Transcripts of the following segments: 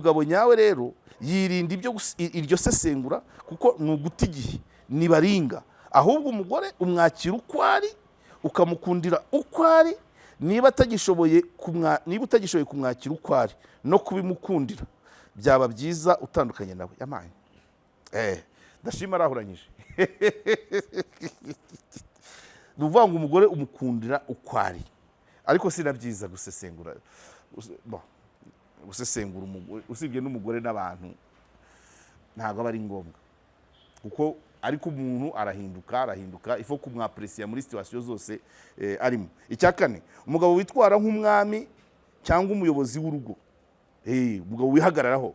Umugabo nyawe rero yirinda ibyo iryo sesengura, kuko ni uguta igihe, ni baringa. Ahubwo umugore umwakira uko ari, ukamukundira uko ari. Niba utagishoboye kumwakira uko ari no kubimukundira, byaba byiza utandukanye nawe. Yamaye, ndashima arahuranyije. Ni ukuvuga ngo umugore umukundira uko ari, ariko si na byiza gusesengura. Bon, gusesengura umugore, usibye n'umugore n'abantu, ntabwo aba ari ngombwa, kuko ariko umuntu arahinduka, arahinduka. Ifo kumwapresiya muri situation zose arimo. Icya kane, umugabo witwara nk'umwami cyangwa umuyobozi w'urugo. Umugabo wihagararaho.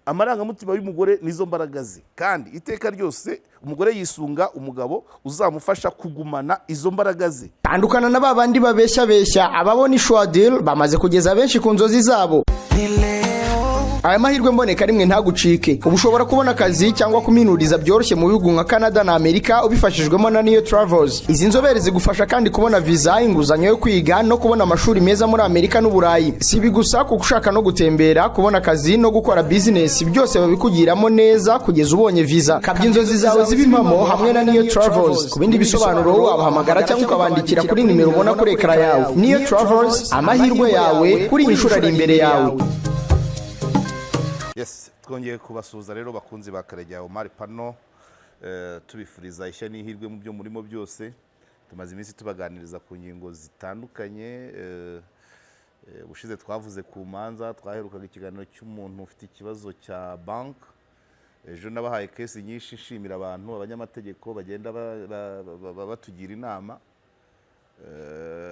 Amarangamutima y'umugore nizo mbaraga ze, kandi iteka ryose umugore yisunga umugabo uzamufasha kugumana izo mbaraga ze. Tandukana na ba bandi babeshya ababona ishwadil bamaze kugeza benshi ku nzozi zabo. Aya mahirwe mboneka rimwe ntagucike. Ubu ushobora kubona akazi cyangwa kuminuriza byoroshye mu bihugu nka Canada na Amerika ubifashijwemo na Niyo Travels. Izi nzobere zigufasha kandi kubona viza, inguzanyo yo kwiga no kubona amashuri meza muri Amerika n'Uburayi. Si ibi gusa, kuko ushaka no gutembera, kubona akazi no gukora bizinesi, byose babikugiramo neza kugeza ubonye viza. Kabya inzozi zawe zibe impamo hamwe na Niyo Travels. Ku bindi bisobanuro wabahamagara cyangwa ukabandikira kuri nimero ubona kuri ekara yawe. Niyo Travels, amahirwe yawe kuri iyi nshuro ari imbere yawe. Yes, twongeye kubasuhuza rero, bakunzi ba Karegeya Omar Pano, tubifuriza ishya n'ihirwe mu byo murimo byose. Tumaze iminsi tubaganiriza ku ngingo zitandukanye. Ubushize twavuze ku manza, twaherukaga ikiganiro cy'umuntu ufite ikibazo cya banki. Ejo nabahaye case nyinshi, nshimira abantu, abanyamategeko bagenda batugira inama.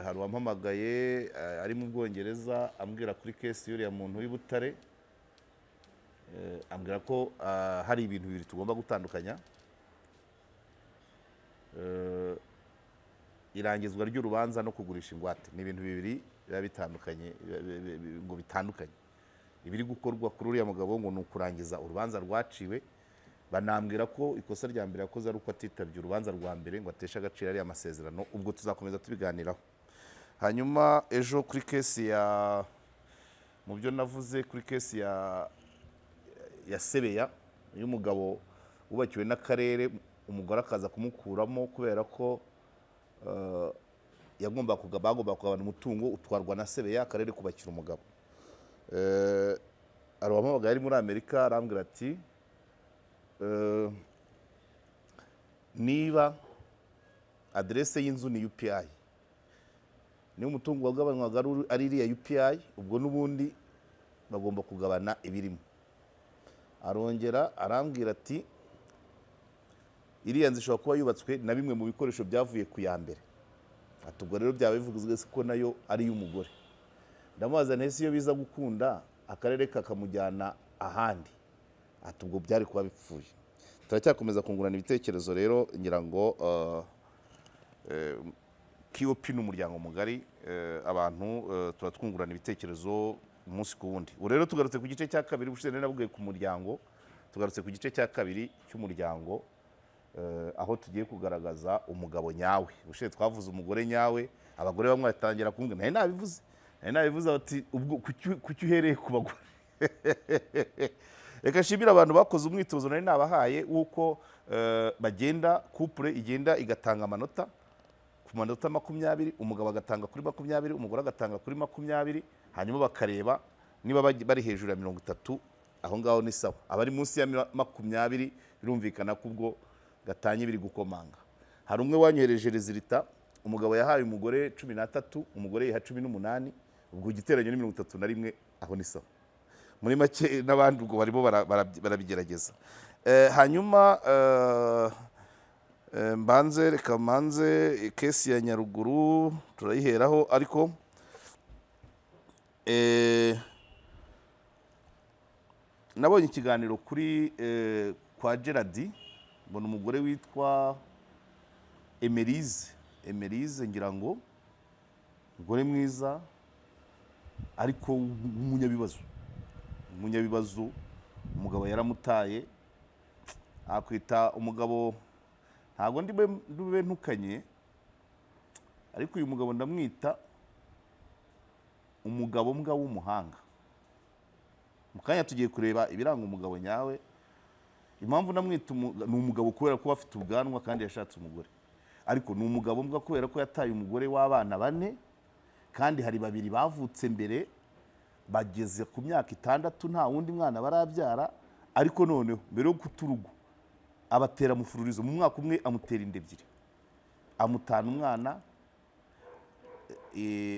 Hari uwampamagaye ari mu Bwongereza, ambwira kuri case y'uriya muntu w'i Butare. Ambwira ko hari ibintu bibiri tugomba gutandukanya: irangizwa ry'urubanza no kugurisha ingwate. Ni ibintu bibiri biba bitandukanye, ngo bitandukanye. Ibiri gukorwa kuri uriya mugabo ngo ni ukurangiza urubanza rwaciwe. Banambwira ko ikosa rya mbere yakoze ari uko atitabye urubanza rwa mbere ngo ateshe agaciro ariya masezerano. Ubwo tuzakomeza tubiganiraho. Hanyuma ejo kuri case ya, mu byo navuze kuri case ya Sebeya y'umugabo wubakiwe n'akarere, umugore akaza kumukuramo kubera ko bagombaga kugabana umutungo utwarwa na Sebeya, akarere kubakira umugabo. Hari uwampamagaye ari muri Amerika, arambwira ati niba aderese y'inzu ni UPI, niba umutungo wagabanywaga ari iriya UPI, ubwo n'ubundi bagomba kugabana ibirimo. Arongera arambwira ati iriya nzu ishobora kuba yubatswe na bimwe mu bikoresho byavuye ku ya mbere. Ati ubwo rero byaba bivuze ko nayo ari iy'umugore. Ndamubaza nti ese iyo biza gukunda akarere kakamujyana ahandi? Ati ubwo byari kuba bipfuye. Turacyakomeza kungurana ibitekerezo rero. Ngira ngo KOP ni umuryango mugari, abantu tuba twungurana ibitekerezo umunsi ku wundi. Ubu rero tugarutse ku gice cya kabiri. Ubushize nari nabwiye ku muryango, tugarutse ku gice cya kabiri cy'umuryango, aho tugiye kugaragaza umugabo nyawe. Ubushize twavuze umugore nyawe, abagore bamwe batangira kumbwira, nari nabivuze bati ubwo kuki uhereye ku bagore? Reka nshimire abantu bakoze umwitozo nari nabahaye w'uko bagenda, couple igenda igatanga amanota ku manota 20, umugabo agatanga kuri 20, umugore agatanga kuri 20, hanyuma bakareba niba bari hejuru ya 30, aho ngaho ni sawa. Abari munsi ya 20, birumvikana ko ubwo gatanya biri gukomanga. Hari umwe wanyohereje résultat: umugabo yahaye umugore 13, umugore yiha 18, ubwo igiteranyo ni 31, aho ni sawa. Muri make n'abandi ubwo barimo barabigerageza. Hanyuma mbanze, reka mbanze case ya Nyaruguru turayiheraho, ariko nabonye ikiganiro kuri kwa Gerard, mbona umugore witwa Emerise. Emerise, ngira ngo umugore mwiza ariko w'umunyabibazo, umunyabibazo. Umugabo yaramutaye, akwita umugabo, ntabwo ndi bube ntukanye, ariko uyu mugabo ndamwita umugabo mbwa w'umuhanga. Mu kanya tugiye kureba ibiranga umugabo nyawe. Impamvu namwita ni umugabo kubera ko afite ubwanwa kandi yashatse umugore, ariko ni umugabo mbwa kubera ko yataye umugore w'abana bane, kandi hari babiri bavutse mbere bageze ku myaka 6 nta wundi mwana barabyara. Ariko noneho mbere yo guta urugo abatera mufururizo, mu mwaka umwe amutera inda ebyiri, amutana umwana,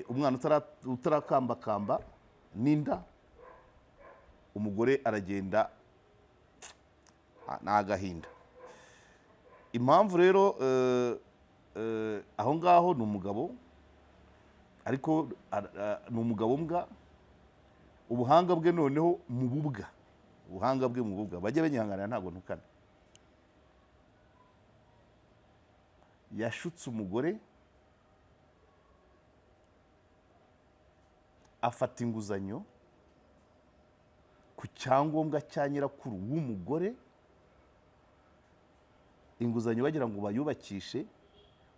umwana utarakambakamba n'inda, umugore aragenda. Ni agahinda. Impamvu rero aho ngaho ni umugabo, ariko ni umugabo mbwa. Ubuhanga bwe noneho mu bubwa, ubuhanga bwe mu bubwa, bajye banyihanganira ntabwo ntukana. Yashutse umugore afata inguzanyo ku cyangombwa cya nyirakuru w'umugore, inguzanyo bagira ngo bayubakishe,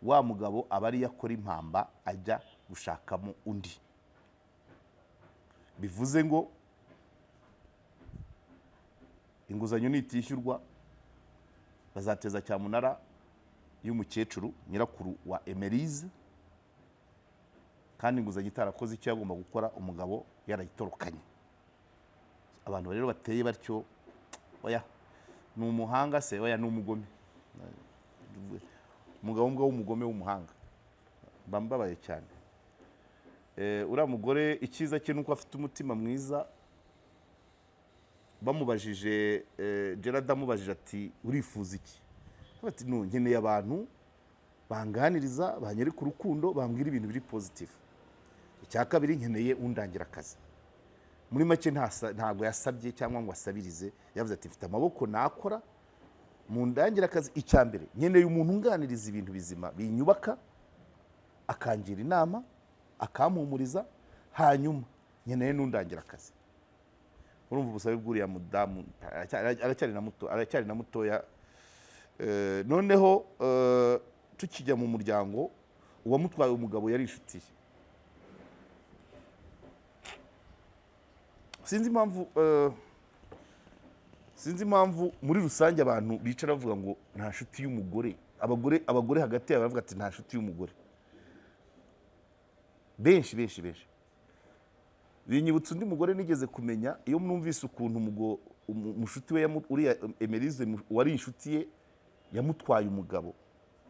wa mugabo aba ariyo akora impamba ajya gushakamo undi. Bivuze ngo inguzanyo nitishyurwa bazateza cyamunara y'umukecuru nyirakuru wa Emerise, kandi inguzanyo itarakoze icyo yagomba gukora, umugabo yarayitorokanye. Abantu rero bateye batyo, oya ni umuhanga se, oya ni umugome, umugabo mbwa w'umugome w'umuhanga. Mba mbabaye cyane. Uriya mugore icyiza cye nuko afite umutima mwiza. Bamubajije, Gerard amubajije ati urifuza iki? Ati no, nkeneye abantu banganiriza, banyereka urukundo, bambwira ibintu biri positive. Icya kabiri nkeneye undangira akazi. Muri make ntabwo yasabye cyangwa ngo asabirize, yavuze ati mfite amaboko nakora, mundangira akazi. Icya mbere nkeneye umuntu unganiriza ibintu bizima binyubaka, akangira inama, akampumuriza, hanyuma nkeneye n'undangira akazi. Urumva ubusabe bw'uriya mudamu, aracyari na mutoya. Noneho tukijya mu muryango, uwamutwaye umugabo yari inshuti ye. Sinzi impamvu muri rusange abantu bicara bavuga ngo nta nshuti y'umugore. Abagore hagati yabo bavuga ati nta nshuti y'umugore. Benshi benshi benshi. Binyibutsa undi mugore nigeze kumenya, iyo mwumvise ukuntu umushuti we uriya Emerise wari inshuti ye yamutwaye umugabo,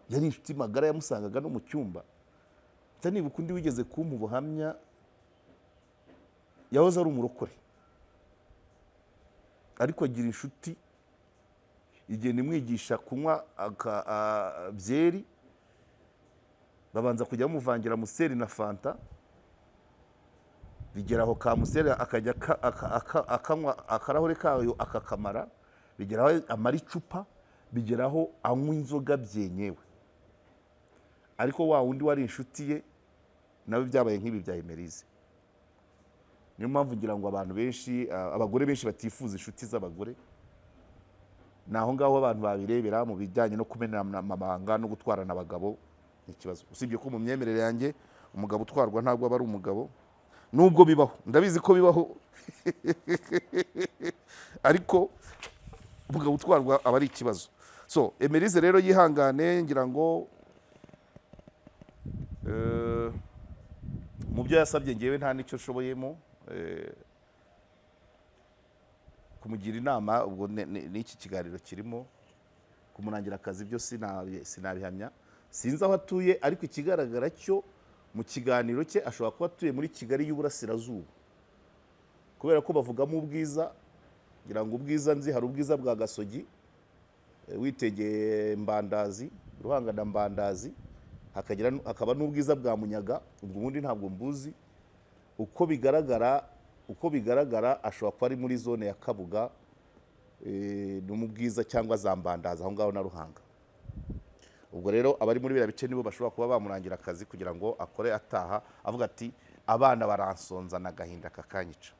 yari inshuti magara, yamusangaga no mu cyumba. Nibuka undi wigeze kumpa ubuhamya, yahoze ari umurokore ariko agira inshuti igenda imwigisha kunywa byeri, babanza kujya bamuvangira museri na fanta, bigera aho ka museri akajya akanywa akarahure kayo akakamara, bigera aho amara icupa, bigera aho anywa inzoga byenyewe. Ariko wa wundi wari inshuti ye nawe byabaye nk'ibi bya Emerise. Niyo mpamvu ngira ngo abantu benshi, abagore benshi batifuza inshuti z'abagore. Naho ngaho abantu babirebera mu bijyanye no kumena amabanga no gutwarana abagabo ni ikibazo. Usibye ko mu myemerere yanjye umugabo utwarwa ntabwo aba ari umugabo, nubwo bibaho, ndabizi ko bibaho, ariko umugabo utwarwa aba ari ikibazo. So Emerise rero yihangane, ngira ngo mu byo yasabye ngewe nta nicyo nshoboyemo kumugira inama, ubwo n'iki kiganiro kirimo kumurangira akazi byo sinabihamya, sinzi aho atuye, ariko ikigaragara cyo mu kiganiro cye ashobora kuba atuye muri Kigali y'Uburasirazuba, kubera ko bavugamo ubwiza. Ngira ngo ubwiza nzi, hari ubwiza bwa Gasogi, witegeye Mbandazi, Ruhanga na Mbandazi, hakaba n'ubwiza bwa Munyaga. Ubwo ubundi ntabwo mbuzi. Uko bigaragara ashobora kuba ari muri zone ya Kabuga, no mu Bwiza cyangwa za Mbandazi aho ngaho na Ruhanga. Ubwo rero abari muri biriya bice nibo bashobora kuba bamurangira akazi kugira ngo akore ataha avuga ati abana baransonza agahinda kakanyica.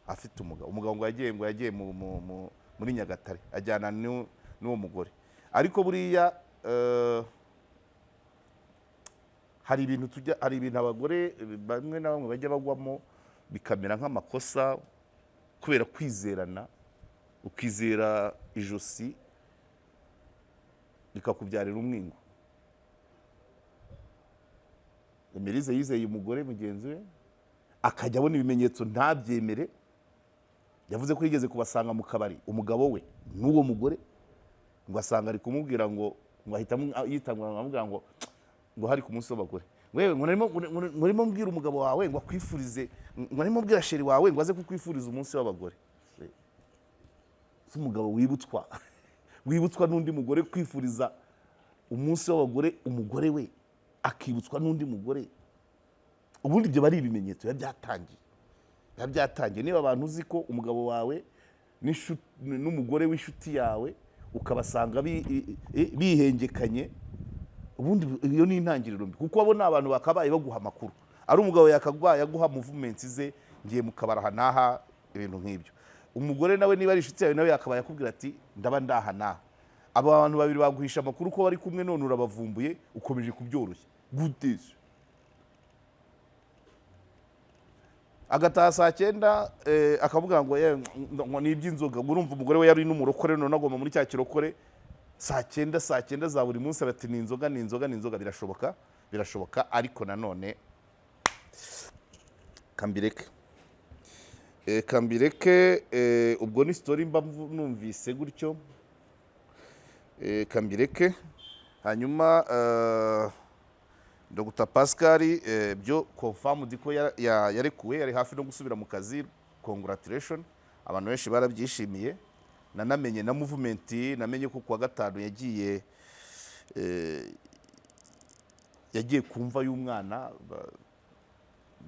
Afite umugabo ngo yagiye muri Nyagatare ajyana n'uwo mugore. Ariko buriya hari ibintu abagore bamwe na bamwe bajya bagwamo bikamera nk'amakosa. Kubera kwizerana, ukizera ijosi rikakubyarira umwingo. Emerise yizeye umugore mugenzi we, akajya abona ibimenyetso ntabyemere. Yavuze ko yigeze kubasanga mu kabari, umugabo we n'uwo mugore, ngo asanga ari kumubwira ngo ahita yitangura ngo amubwira ngo hari ku munsi w'abagore, ngo yewe, ngo narimo mbwira umugabo wawe ngo akwifurize, ngo narimo mbwira chéri wawe ngo aze kukwifuriza umunsi w'abagore. Si umugabo wibutswa n'undi mugore kwifuriza umunsi w'abagore umugore we, akibutswa n'undi mugore? Ubundi ibyo bari ibimenyetso biba byatangiye. Niba abantu uzi ko umugabo wawe n'umugore w'inshuti yawe ukabasanga bihengekanye, ubundi iyo ni intangiriro mbi, kuko abo ni abantu bakabaye baguha amakuru. Ari umugabo yakabaye aguha movement ze, ngiye mu kabari aha n'aha, ibintu nk'ibyo. Umugore nawe, niba ari inshuti yawe, nawe yakabaye akubwira ati ndaba ndaha n'aha. Aba bantu babiri baguhisha amakuru ko bari kumwe, none urabavumbuye, ukomeje kubyoroshya gute se? Agataha saa 9, akavuga ngo "Yewe, ngo ni iby'inzoga." Ngo urumva umugore we yari n'umurokore, none agomba muri cya kirokore. Saa 9, saa 9 za buri munsi, bati ni inzoga, ni inzoga, ni inzoga. Birashoboka, birashoboka, ariko nanone kambireke. Kambireke. Ubwo ni story mba numvise gutyo. Kambireke. Hanyuma Dr Pascal, byo confirmed ko yarekuwe, yari hafi no gusubira mu kazi. Congratulation, abantu benshi barabyishimiye. Nanamenye na movement, namenye ko kuwa gatanu yagiye kumva y'umwana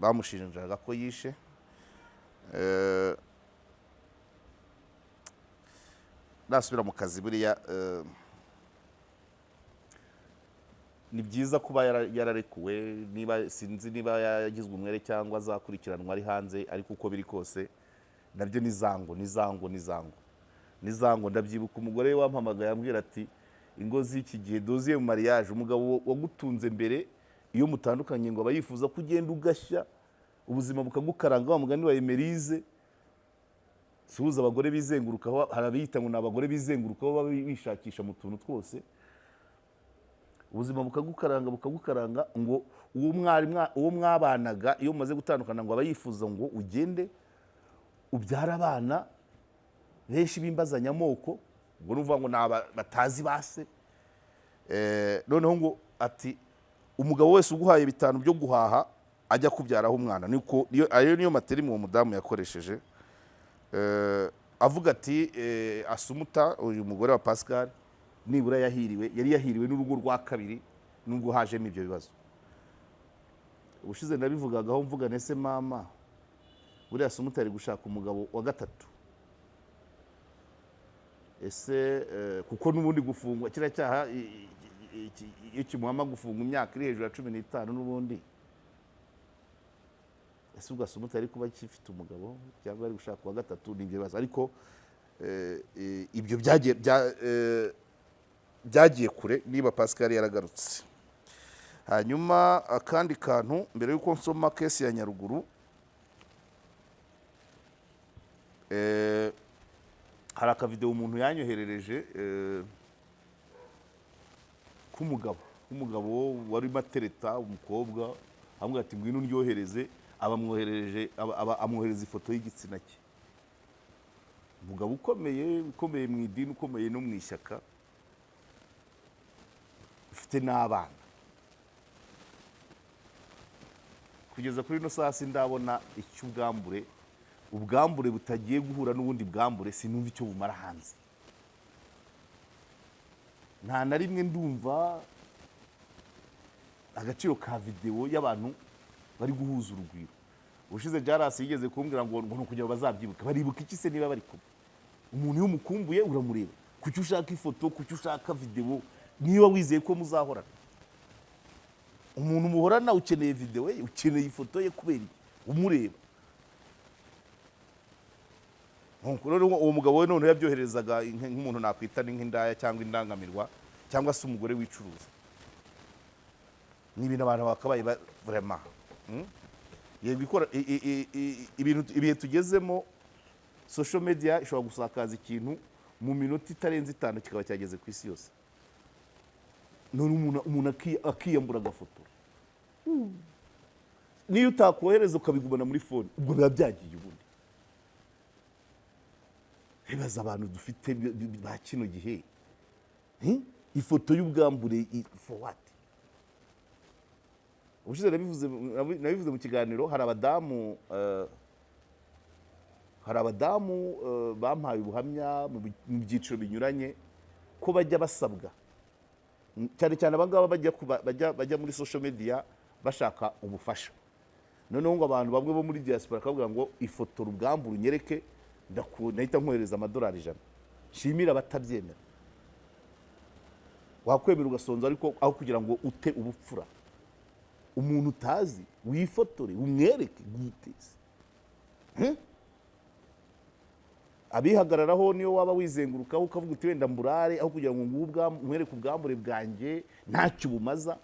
bamushinjaga ko yishe. Nasubira mu kazi buriya, ni byiza kuba yararekuwe. Niba sinzi niba yagizwe umwere cyangwa azakurikiranwa ari hanze, ariko uko biri kose nabyo ni zango, ni zango, ni zango, ni zango. Ndabyibuka umugore we wampamagaye ambwira ati ingo z'iki gihe, deuxième mariage, umugabo wagutunze mbere, iyo mutandukanye ngo aba yifuza ko ugenda ugashya, ubuzima bukagukaranga, wa mugani wa Emerise. Suhuza abagore bizengurukaho, hari abiyita ngo ni abagore bizengurukaho, baba bishakisha mu tuntu twose, ubuzima bukagukaranga, bukagukaranga. Ngo uwo mwabanaga, iyo mumaze gutandukana, ngo aba yifuza ngo ugende ubyare abana benshi b'imbazanyamoko, ubwo ni ukuvuga ngo ni aba batazi base. Noneho ngo ati umugabo wese uguhaye 5 byo guhaha ajya kubyaraho umwana. Niko ayo niyo materi uwo mudamu yakoresheje. Avuga ati Asumuta, uyu mugore wa Pascal, nibura yahiriwe, yari yahiriwe n'urugo rwa kabiri nubwo hajemo ibyo bibazo. Ubushize nabivugagaho mvuga nese mama, buriya Asumuta ari gushaka umugabo wa gatatu ese? Kuko n'ubundi gufungwa kiriya cyaha, iyo kimuhama gufungwa imyaka iri hejuru ya 15 n'ubundi, ese ubwo Asumuta yari kuba akifite umugabo cyangwa ari gushaka uwa gatatu? Ni ibyo bibazo, ariko ibyo byagiye kure niba Pascal yaragarutse. Hanyuma akandi kantu mbere y'uko nsoma case ya Nyaruguru, hari akavideo umuntu yanyoherereje k'umugabo warimo atereta umukobwa, amubwira ati ngwino undyohereze. Abamwoherereje, amwohereza ifoto y'igitsina cye. Umugabo ukomeye, ukomeye mu idini, ukomeye no mu ishyaka, ufite n'abana. Kugeza kuri ino saha sindabona icyo ubwambure butagiye guhura n'ubundi bwambure, sinumva icyo bumara hanze. Nta na rimwe ndumva agaciro ka videwo y'abantu bari guhuza urugwiro. Ubushize Jarasi yigeze kumbwira ngo ni ukugira ngo bazabyibuke. Baribuka iki se niba bari kumwe? Umuntu iyo umukumbuye uramureba. Kuki ushaka ifoto? Kuki ushaka videwo niba wizeye ko muzahorana? Umuntu muhorana ukeneye videwo ye, ukeneye ifoto ye kubera iki? Umureba. Nuko rero uwo mugabo we noneho yabyoherezaga nk'umuntu nakwita ni nk'indaya cyangwa indangamirwa cyangwa se umugore wicuruza. Ni ibintu abantu bakabaye vraiment. Yego, ikora ibintu, ibihe tugezemo. Social media ishobora gusakaza ikintu mu minota itarenze 5, kikaba cyageze ku isi yose. None umuntu akiyambura, agafotora. Niyo utakohereza, ukabigumana muri phone, ubwo biba byagiye. Ubundi bibaza abantu dufite ba kino gihe. Ifoto y'ubwambure for what? Ubushize nabivuze mu kiganiro, hari abadamu bampaye ubuhamya mu byiciro binyuranye ko bajya basabwa, cyane cyane abangaba bajya muri social media bashaka ubufasha. Noneho ngo abantu bamwe bo muri diaspora bakavuga ngo: "Ifotora ubwambure unyereke, ndahita nkohereza amadolari 100." Nshimira abatabyemera. Wakwemera ugasonza, ariko aho kugira ngo ute ubupfura, umuntu utazi wifotore umwereke guteze. Abihagararaho, niyo waba wizengurukaho ukavuga uti: "Wenda mburare," aho kugira ngo nguhe nkwereke ubwambure bwanjye ntacyo bumaza,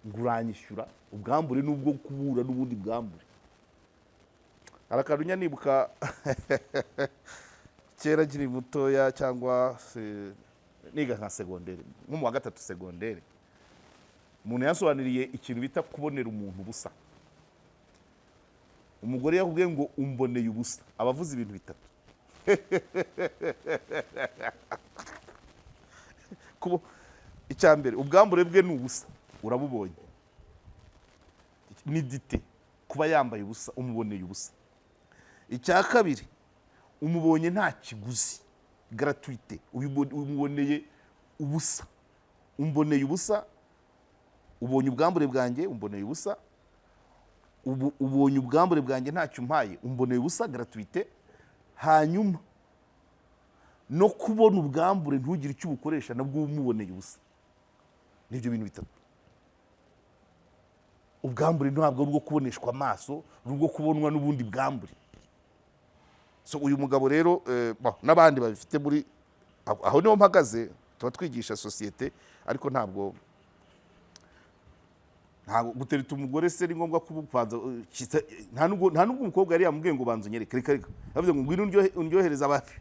ngo uranyishyura. Ubwambure n'ubwo kubura n'ubundi bwambure. Hari akantu njya nibuka kera nkiri mutoya, cyangwa se niga nka segonderi, nko mu wa gatatu segonderi. Umuntu yasobanuriye ikintu bita kubonera umuntu ubusa. Umugore yakubwiye ngo "Umboneye ubusa," aba avuze ibintu bitatu. Icya mbere, ubwambure bwe ni ubusa, urabubonye nidite. Kuba yambaye ubusa, umuboneye ubusa. Icya kabiri, umubonye nta kiguzi, gratuité, umuboneye ubusa. Umboneye ubusa, ubonye ubwambure bwanjye, umboneye ubusa. Ubu ubonye ubwambure bwanjye ntacyo umpaye, umboneye ubusa, gratuité. Hanyuma no kubona ubwambure ntugire icyo ubukoresha, nabwo umuboneye ubusa. Nibyo bintu bitatu. Ubwambure ntabwo ari ubwo kuboneshwa amaso, ni ubwo kubonwa n'ubundi bwambure. So uyu mugabo rero, bon, n'abandi babifite muri aho niho mpagaze. Tuba twigisha sosiyete, ariko ntabwo gutereta umugore se ni ngombwa kubanza nta nubwo umukobwa yari yamubwiye ngo: "Banza unyereke." Reka reka, yavuze ngo: "Ngwino undyohereze abafi."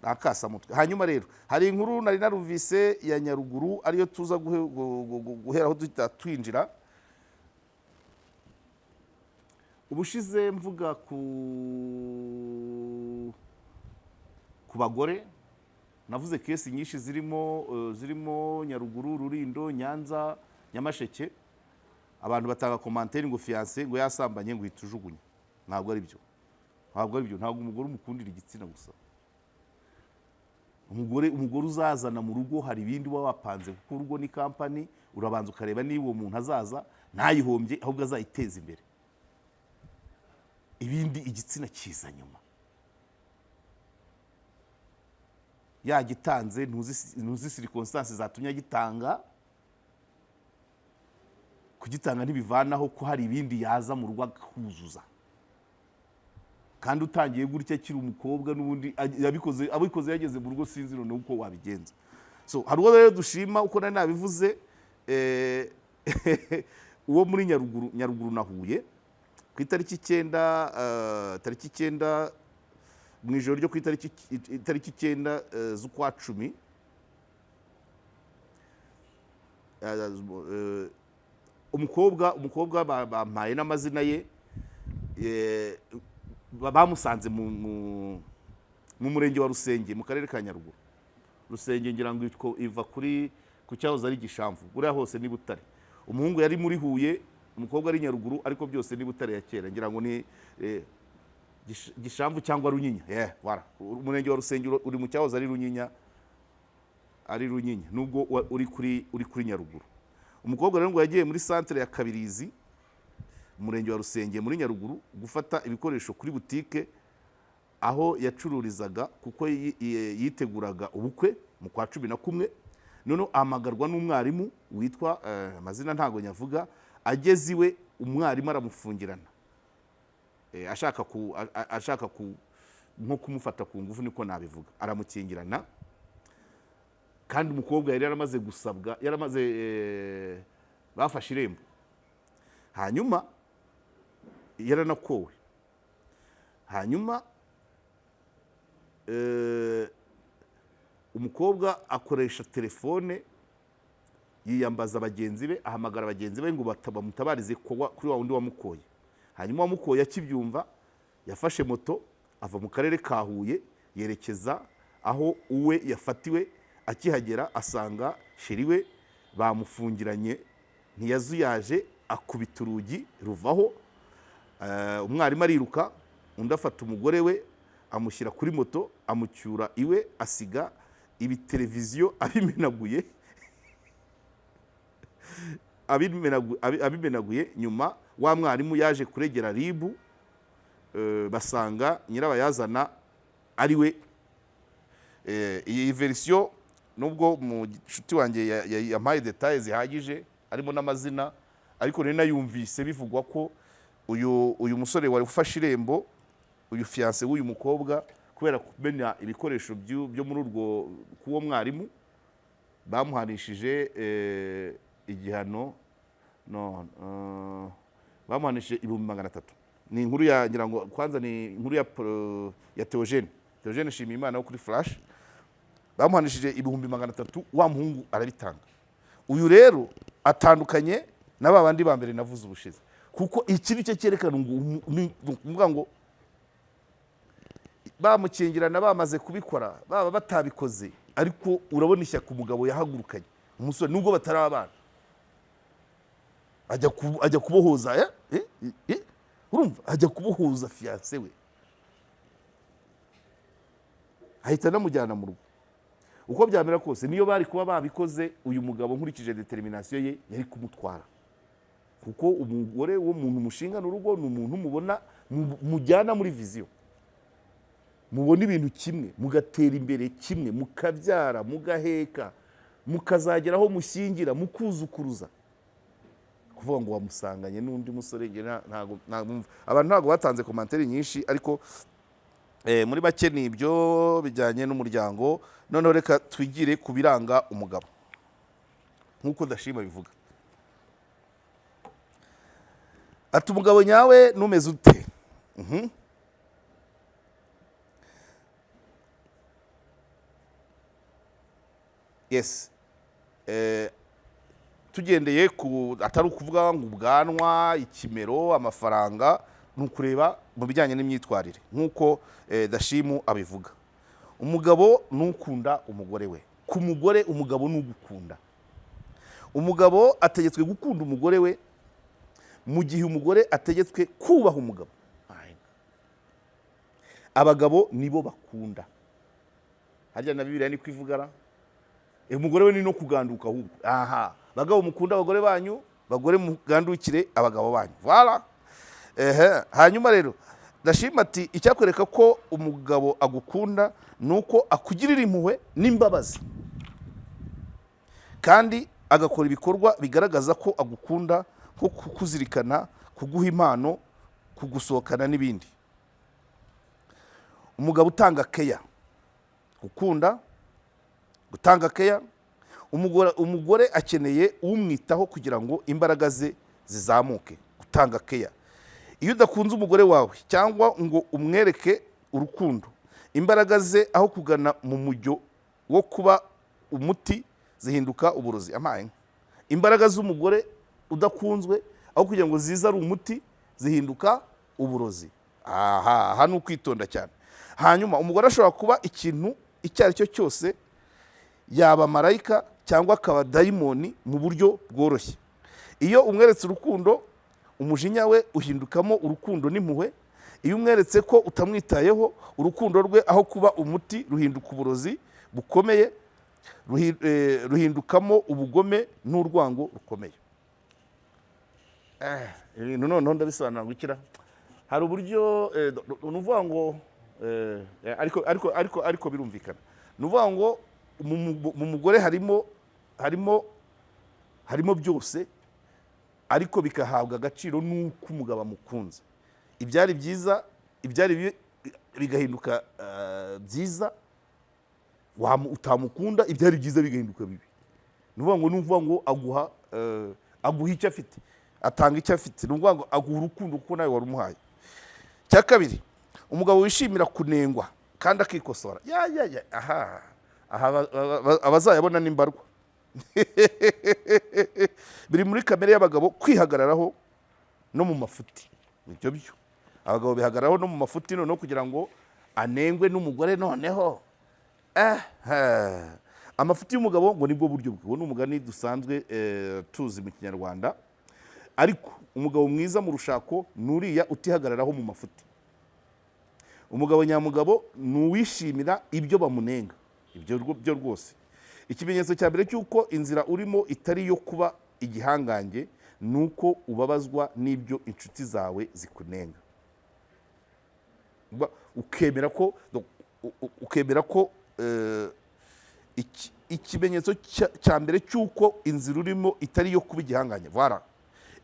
Ni akasamutwe. Hanyuma rero hari inkuru nari narumvise ya Nyaruguru, ariyo tuza guheraho duhita twinjira. Ubushize mvuga ku bagore, navuze case nyinshi zirimo Nyaruguru, Rulindo, Nyanza, Nyamasheke. Abantu batanga commentaire ngo fiancé ngo yasambanye, ngo uhita ujugunya. Ntabwo ari byo, ntabwo ari byo. Ntabwo umugore umukundira igitsina gusa. Umugore uzazana mu rugo, hari ibindi uba wapanze, kuko urugo ni company. Urabanza ukareba niba uwo muntu azaza ntayihombye, ahubwo azayiteza imbere. Ibindi, igitsina kiza nyuma. Yagitanze, ntuzi circonstances zatumye agitanga. Kugitanga ntibivanaho ko hari ibindi yaza mu rugo akuzuza. Kandi utangiye gutya akiri umukobwa, n'ubundi yabikoze, abikoze yageze mu rugo, sinzi noneho uko wabigenza. So hari uwo rero dushima, uko nari nabivuze, uwo muri Nyaruguru, Nyaruguru na Huye, ku itariki 9, tariki 9, mu ijoro ryo ku itariki 9 z'ukwa 10, umukobwa bampaye n'amazina ye, bamusanze mu murenge wa Rusenge mu karere ka Nyaruguru. Rusenge ngira ngo iva ku cyahoze ari Gishamvu, buriya hose ni Butare. Umuhungu yari muri Huye, umukobwa ari Nyaruguru, ariko byose ni Butare ya kera. Ngira ngo ni Gishamvu cyangwa Runyinya. Yeah, voilà. Umurenge wa Rusenge uri mu cyahoze ari Runyinya, ari Runyinya, nubwo uri kuri Nyaruguru. Umukobwa rero ngo yagiye muri santere ya Kabirizi, umurenge wa Rusenge muri Nyaruguru, gufata ibikoresho kuri butike aho yacururizaga, kuko yiteguraga ubukwe mu kwa 11. Noneho ahamagarwa n'umwarimu witwa, amazina ntabwo nyavuga. Ageze iwe, umwarimu aramufungirana, ashaka nko kumufata ku ngufu, niko nabivuga. Aramukingirana, kandi umukobwa yari yaramaze gusabwa, yaramaze, bafashe irembo. Hanyuma yaranakowe. Hanyuma umukobwa akoresha telefone, yiyambaza bagenzi be, ahamagara bagenzi be ngo bamutabarize kuri wa wundi wamukoye. Hanyuma uwamukoye akibyumva yafashe moto ava mu karere ka Huye yerekeza aho uwe yafatiwe. Akihagera asanga chéri we bamufungiranye, ntiyazuyaje akubita urugi ruvaho. Umwarimu ariruka, undi afata umugore we amushyira kuri moto amucyura iwe, asiga ibiteleviziyo abimenaguye. Nyuma wa mwarimu yaje kuregera RIB, basanga nyirabayazana ari we. Iyi version, nubwo mu nshuti wanjye yampaye détails zihagije harimo n'amazina, ariko nari nayumvise bivugwa ko uyu musore wari ufashe irembo, uyu fiancé w'uyu mukobwa, kubera kumena ibikoresho byo muri urwo k'uwo mwarimu, bamuhanishije igihano, no bamuhanishije 300,000. Ni inkuru ya, ngira ngo kwanza ni inkuru ya Theogene Nshimiyimana wo kuri Flash. Bamuhanishije 300,000, wa muhungu arabitanga. Uyu rero atandukanye na ba bandi ba mbere navuze ubushize, kuko iki ni cyo cyerekana ngo ni ukuvuga ngo bamukingirana bamaze kubikora, baba batabikoze, ariko urabona ishyaka umugabo yahagurukanye umusore nubwo batari abana, ajya kubohoza, urumva, ajya kubohoza fiancé we, ahita anamujyana mu rugo. Uko byamera kose, niyo bari kuba babikoze, uyu mugabo nkurikije détermination ye yari kumutwara, kuko umugore w'umuntu mushingana urugo ni umuntu mubona mujyana muri vision, mubona ibintu kimwe, mugatera imbere kimwe, mukabyara, mugaheka, mukazagera aho mushyingira, mukuzukuruza. Kuvuga ngo wamusanganye n'undi musore, njye ntago numva. Abantu ntabwo batanze commentaires nyinshi, ariko muri make ni ibyo bijyanye n'umuryango. Noneho reka twigire ku biranga umugabo nk'uko Dashima bivuga. Ati: "Umugabo nyawe numeze ute?" Yes, tugendeye ku atari ukuvuga ngo ubwanwa, ikimero, amafaranga, ni ukureba mu bijyanye n'imyitwarire nk'uko Dashimu abivuga. Umugabo ni ukunda umugore we. Ku mugore, umugabo ni ugukunda. Umugabo ategetswe gukunda umugore we, mu gihe umugore ategetswe kubaha umugabo. Abagabo nibo bakunda. Harya na Bibiliya niko ivuga ra? Umugore we ni no kuganduka ahubwo. Aha, bagabo mukunda abagore banyu, bagore mugandukire abagabo banyu. Voilà. Ehe, hanyuma rero Ndashima ati: "Icyakwereka ko umugabo agukunda ni uko akugirira impuhwe n'imbabazi, kandi agakora ibikorwa bigaragaza ko agukunda, nko kukuzirikana, kuguha impano, kugusohokana n'ibindi." Umugabo utanga keya, gukunda, gutanga keya. Umugore akeneye umwitaho kugira ngo imbaraga ze zizamuke. Gutanga keya. Iyo udakunze umugore wawe cyangwa ngo umwereke urukundo, imbaraga ze aho kugana mu mujyo wo kuba umuti zihinduka uburozi. Amaye nka. Imbaraga z'umugore udakunzwe, aho kugira ngo zize ari umuti, zihinduka uburozi. Aha ni ukwitonda cyane. Hanyuma umugore ashobora kuba ikintu icyo ari cyo cyose, yaba marayika cyangwa akaba dayimoni mu buryo bworoshye. Iyo umweretse urukundo, umujinya we uhindukamo urukundo n'impuhwe. Iyo umweretse ko utamwitayeho, urukundo rwe aho kuba umuti ruhinduka uburozi bukomeye, ruhindukamo ubugome n'urwango rukomeye. Ibintu noneho ndabisobanura gukira. Hari uburyo ni ukuvuga ngo ariko birumvikana. Ni ukuvuga ngo mu mugore harimo byose, ariko bikahabwa agaciro n'uko umugabo amukunze. Ibyari byiza, ibyari bibi bigahinduka byiza. Utamukunda, ibyari byiza bigahinduka bibi. Ni ukuvuga ngo aguha icyo afite. Atanga icyo afite, ni ukuvuga ngo aguha urukundo kuko nawe wari umuhaye. Icya kabiri, umugabo wishimira kunengwa kandi akikosora. Ya ya ya, aha aha, abazayabona ni mbarwa. Biri muri kamere y'abagabo kwihagararaho no mu mafuti. Ibyo byo abagabo bihagararaho no mu mafuti. Noneho kugira ngo anengwe n'umugore, noneho amafuti y'umugabo ngo nibwo buryo bwe. Uwo ni umugani dusanzwe tuzi mu Kinyarwanda. Ariko umugabo mwiza mu rushako ni uriya utihagararaho mu mafuti. Umugabo nyamugabo ni uwishimira ibyo bamunenga. Ibyo byo rwose, ikimenyetso cya mbere cy'uko inzira urimo itari iyo kuba igihangange ni uko ubabazwa n'ibyo inshuti zawe zikunenga. Ukemera ko ikimenyetso cya mbere cy'uko inzira urimo itari iyo kuba igihangange. Voilà.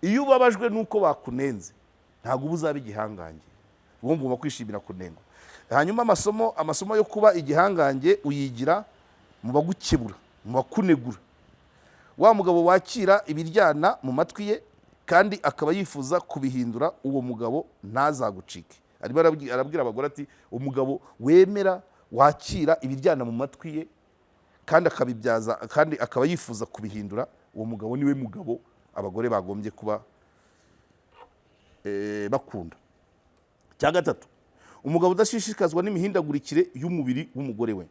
Iyo ubabajwe n'uko bakunenze, ntabwo uba uzaba igihangange. Uba ugomba kwishimira kunengwa. Hanyuma amasomo yo kuba igihangange uyigira mu bagukebura, mu bakunegura. Wa mugabo wakira ibiryana mu matwi ye kandi akaba yifuza kubihindura, uwo mugabo ntazagucike. Arimo arabwira abagore ati: "Umugabo wemera, wakira ibiryana mu matwi ye kandi akabibyaza, kandi akaba yifuza kubihindura, uwo mugabo niwe mugabo abagore bagombye kuba bakunda." Cya gatatu, umugabo udashishikazwa n'imihindagurikire y'umubiri w'umugore we.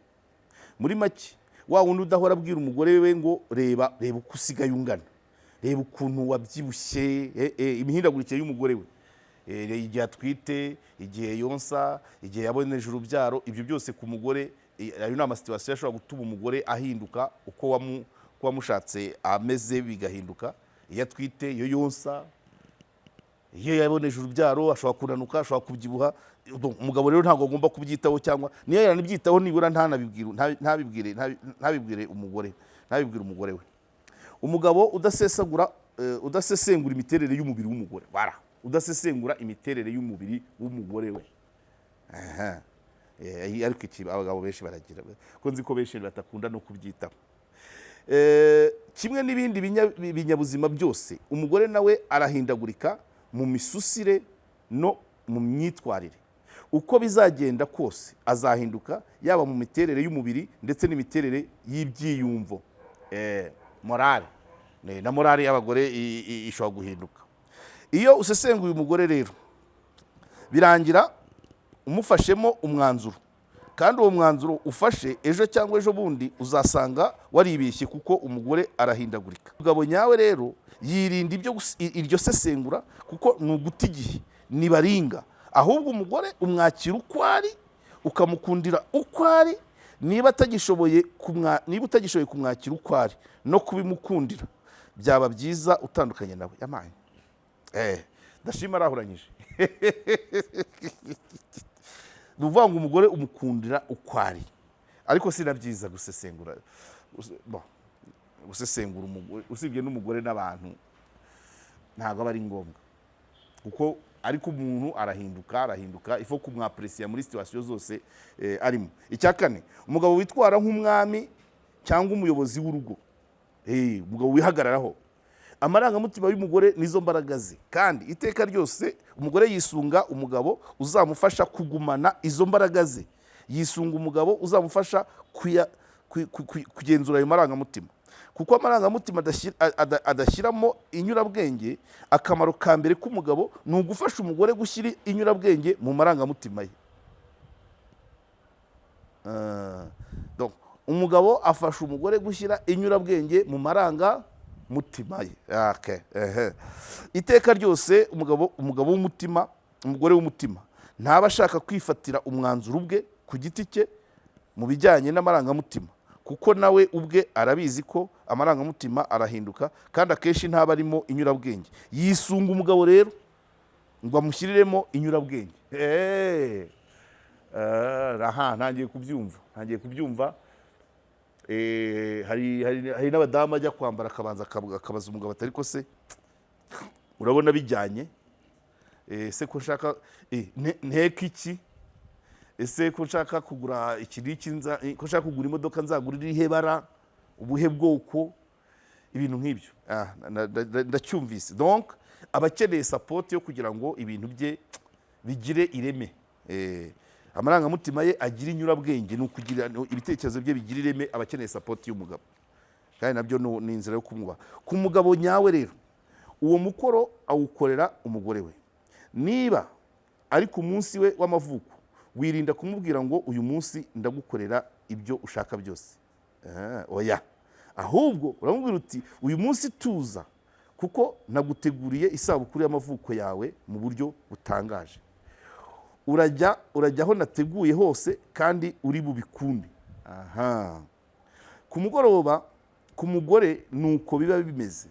Muri make, wa wundi udahora abwira umugore we ngo: "Reba, reba uko usigaye ungana, reba ukuntu wabyibushye." Imihindagurikire y'umugore we, igihe atwite, igihe yonsa, igihe yaboneje urubyaro, ibyo byose ku mugore, ayo ni ama situations ashobora gutuma umugore ahinduka uko wamushatse ameze bigahinduka. Iyo atwite, iyo yonsa, iyo yaboneje urubyaro, ashobora kunanuka, ashobora kubyibuha. Donc, umugabo rero ntabwo agomba kubyitaho, cyangwa niyo yanabyitaho nibura ntanabibwire, ntabibwire umugore we. Umugabo udasesagura, udasesengura imiterere y'umubiri w'umugore. Voilà, udasesengura imiterere y'umubiri w'umugore we. Aha. Ariko iki abagabo benshi baragira, ko nzi ko benshi batakunda no kubyitaho. Kimwe n'ibindi binyabuzima byose, umugore nawe arahindagurika mu misusire no mu myitwarire. Uko bizagenda kose azahinduka, yaba mu miterere y'umubiri ndetse n'imiterere y'ibyiyumvo. Morale na morale y'abagore ishobora guhinduka. Iyo usesenguye umugore rero, birangira umufashemo umwanzuro, kandi uwo mwanzuro ufashe, ejo cyangwa ejo bundi uzasanga waribeshye, kuko umugore arahindagurika. Umugabo nyawe rero yirinda ibyo iryo sesengura, kuko ni uguta igihe, nibaringa. Ahubwo umugore umwakira uko ari, ukamukundira uko ari. Niba utagishoboye kumwakira uko ari no kubimukundira, byaba byiza utandukanye nawe. Yamaye, ndashima arahuranyije. Ni ukuvuga ngo umugore umukundira uko ari, ariko si na byiza gusesengura. Bon, gusesengura umugore, usibye n'umugore n'abantu, ntabwo aba ari ngombwa, kuko ariko umuntu arahinduka, arahinduka. Il faut kumwapprécier muri situation zose arimo. Icya kane, umugabo witwara nk'umwami cyangwa umuyobozi w'urugo. Umugabo wihagararaho. Amarangamutima y'umugore nizo mbaraga ze, kandi iteka ryose umugore yisunga umugabo uzamufasha kugumana izo mbaraga ze, yisunga umugabo uzamufasha kugenzura ayo marangamutima, kuko amarangamutima adashyiramo inyurabwenge. Akamaro ka mbere k'umugabo ni ugufasha umugore gushyira inyurabwenge mu marangamutima ye. Donc, umugabo afasha umugore gushyira inyurabwenge mu marangamutima ye. Okay, ehe. Iteka ryose umugabo w'umutima, umugore w'umutima ntaba ashaka kwifatira umwanzuro ubwe ku giti cye mu bijyanye n'amarangamutima, kuko nawe ubwe arabizi ko amarangamutima arahinduka, kandi akenshi ntaba arimo inyurabwenge. Yisunga umugabo rero ngo amushyiriremo inyurabwenge. Aha ntangiye kubyumva, ntangiye kubyumva. Hari n'abadamu ajya kwambara akabanza akabaza umugabo atari ko se urabona bijyanye? Ese ko nshaka nteke iki? Ese ko nshaka kugura iki n'iki, ko nshaka kugura imodoka, nzagura irihe bara, ubuhe bwoko? Ibintu nk'ibyo. Ndacyumvise. Donc Aba akeneye support yo kugira ngo ibintu bye bigire ireme. Amarangamutima ye agire inyurabwenge, ni ukugira ibitekerezo bye bigira ireme. Aba akeneye support y'umugabo, kandi nabyo ni inzira yo kumwubaha. Ku mugabo nyawe rero, uwo mukoro awukorera umugore we. Niba ari ku munsi we w'amavuko, wirinda kumubwira ngo "Uyu munsi ndagukorera ibyo ushaka byose." Oya, ahubwo uramubwira uti "Uyu munsi tuza, kuko naguteguriye isabukuru y'amavuko yawe mu buryo butangaje. Urajya aho nateguye hose kandi uri bubikunde." Aha ku mugoroba, ku mugore ni uko biba bimeze,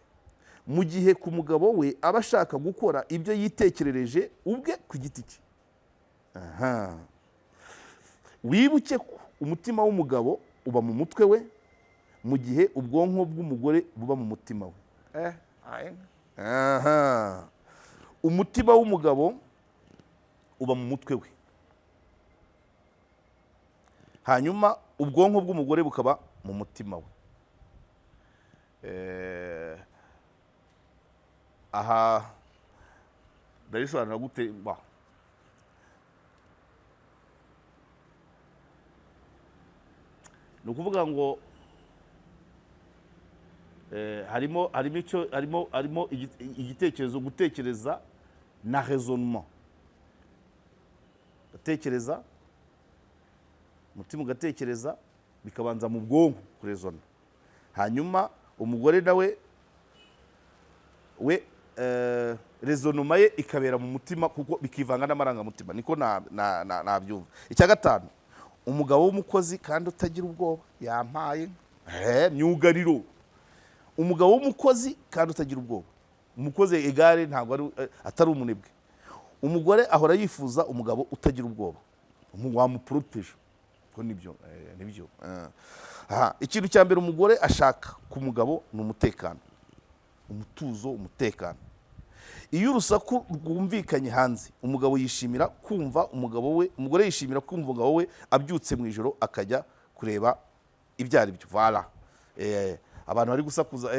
mu gihe ku mugabo we aba ashaka gukora ibyo yitekerereje ubwe ku giti cye. Aha wibuke ko umutima w'umugabo uba mu mutwe we, mu gihe ubwonko bw'umugore buba mu mutima we. Aha umutima w'umugabo uba mu mutwe we, hanyuma ubwonko bw'umugore bukaba mu mutima we. Aha ndabisobanura gute? Ba ni ukuvuga ngo harimo icyo harimo igitekerezo, gutekereza na raisonnement. Ugatekereza, umutima ugatekereza, bikabanza mu bwonko kurezona, hanyuma umugore nawe we raisonnement ye ikabera mu mutima, kuko bikivanga n'amarangamutima. Niko nabyumva. Icya gatanu, umugabo w'umukozi kandi utagira ubwoba. Yampaye myugariro, umugabo w'umukozi kandi utagira ubwoba. Umukozi egare ntabwo ari atari umunebwe. Umugore ahora yifuza umugabo utagira ubwoba, wamuproteje ko nibyo nibyo. Aha ikintu cya mbere umugore ashaka ku mugabo ni umutekano, umutuzo, umutekano. Iyo urusaku rwumvikanye hanze, umugabo yishimira kumva umugabo we, umugore yishimira kumva umugabo we abyutse mu ijoro akajya kureba ibyo ari byo. Voilà. Abantu bari gusakuza,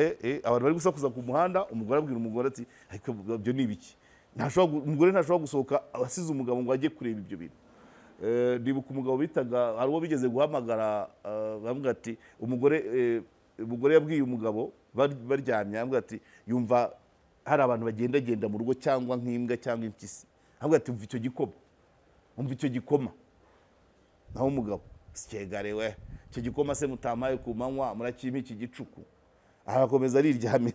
abantu bari gusakuza ku muhanda, umugore abwira umugore ati "Ariko ibyo ni ibiki?" Umugore ntashobora gusohoka asize umugabo ngo ajye kureba ibyo bintu. Ndibuka umugabo bitaga, hari uwo bigeze guhamagara, bamubwira ati umugore yabwiye umugabo baryamye, aramubwira ati yumva hari abantu bagendagenda mu rugo, cyangwa nk'imbwa cyangwa impyisi, aramubwira ati "Umva icyo gikoma, umva icyo gikoma." Naho umugabo sikegare we, "Icyo gikoma se mutamaye ku manywa murakimpa iki gicuku?" Arakomeza ariryamye,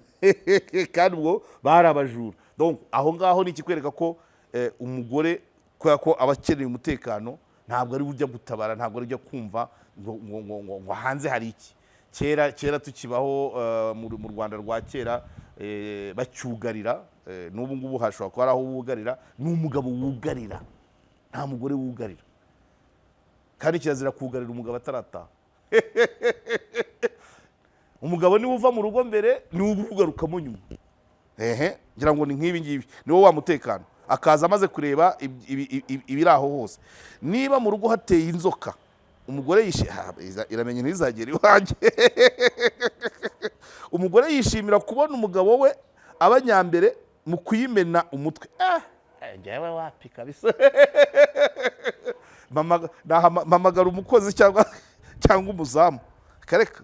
kandi ubwo bari abajura. Donc aho ngaho ni ikikwereka ko umugore, kubera ko aba akeneye umutekano, ntabwo ari ujya gutabara, ntabwo ari ujya kumva ngo hanze hari iki. Kera kera tukibaho, mu Rwanda rwa kera, bacyugarira, n'ubu ngubu hashobora kuba hari aho wugarira, ni umugabo wugarira, nta mugore wugarira. Kandi kirazira kugarira umugabo atarataha. Umugabo niwe uva mu rugo mbere, niwe ugarukamo nyuma. Ehe, ngira ngo ni nk'ibi ngibi, niwo wa mutekano, akaza amaze kureba ibiri aho hose. Niba mu rugo hateye inzoka, umugore iramenye ntizagere iwanjye. Umugore yishimira kubona umugabo we aba nyambere mu kuyimena umutwe. Njyewe wapi kabisa. Mpamagara umukozi cyangwa umuzamu kareka.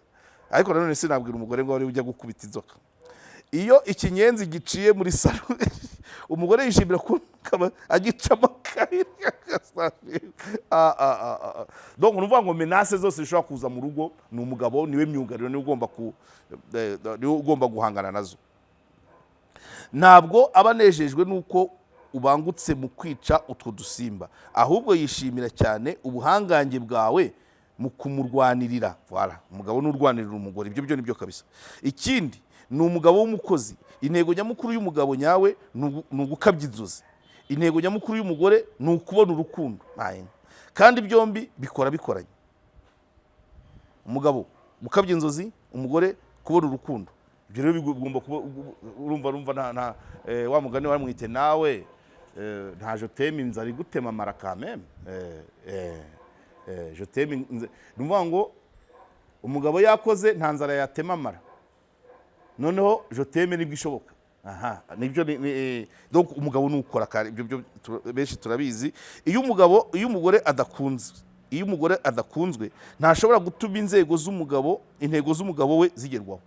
Ariko nanone sinabwira umugore ngo wari ujya gukubita inzoka. Iyo ikinyenzi giciye muri salo, umugore yishimira kubona akaba agicamo kabiri. Donc ni ukuvuga ngo menaces zose zishobora kuza mu rugo, ni umugabo niwe myugariro, niwe ugomba guhangana nazo. Ntabwo aba anejejwe n'uko ubangutse mu kwica utwo dusimba, ahubwo yishimira cyane ubuhangange bwawe mu kumurwanirira. Voilà, umugabo n'urwanirira umugore, ibyo byo nibyo kabisa. Ikindi ni umugabo w'umukozi. Intego nyamukuru y'umugabo nyawe ni ugukabya inzozi. Intego nyamukuru y'umugore ni ukubona urukundo. Nta kandi byombi bikora bikoranye. Umugabo gukabya inzozi, umugore kubona urukundo. Ibyo rero bigomba kuba urumva nta wa mugani waramwite nawe, nta je t'aime inzara igutema amara quand même. Je t'aime ni ukuvuga ngo umugabo yakoze nta nzara yatema amara, noneho je t'aime nibwo ishoboka. Aha, nibyo donc umugabo ni ukora kandi ibyo byo benshi turabizi. Iyo umugore adakunze, iyo umugore adakunzwe, ntashobora gutuma inzego z'umugabo, intego z'umugabo we zigerwaho.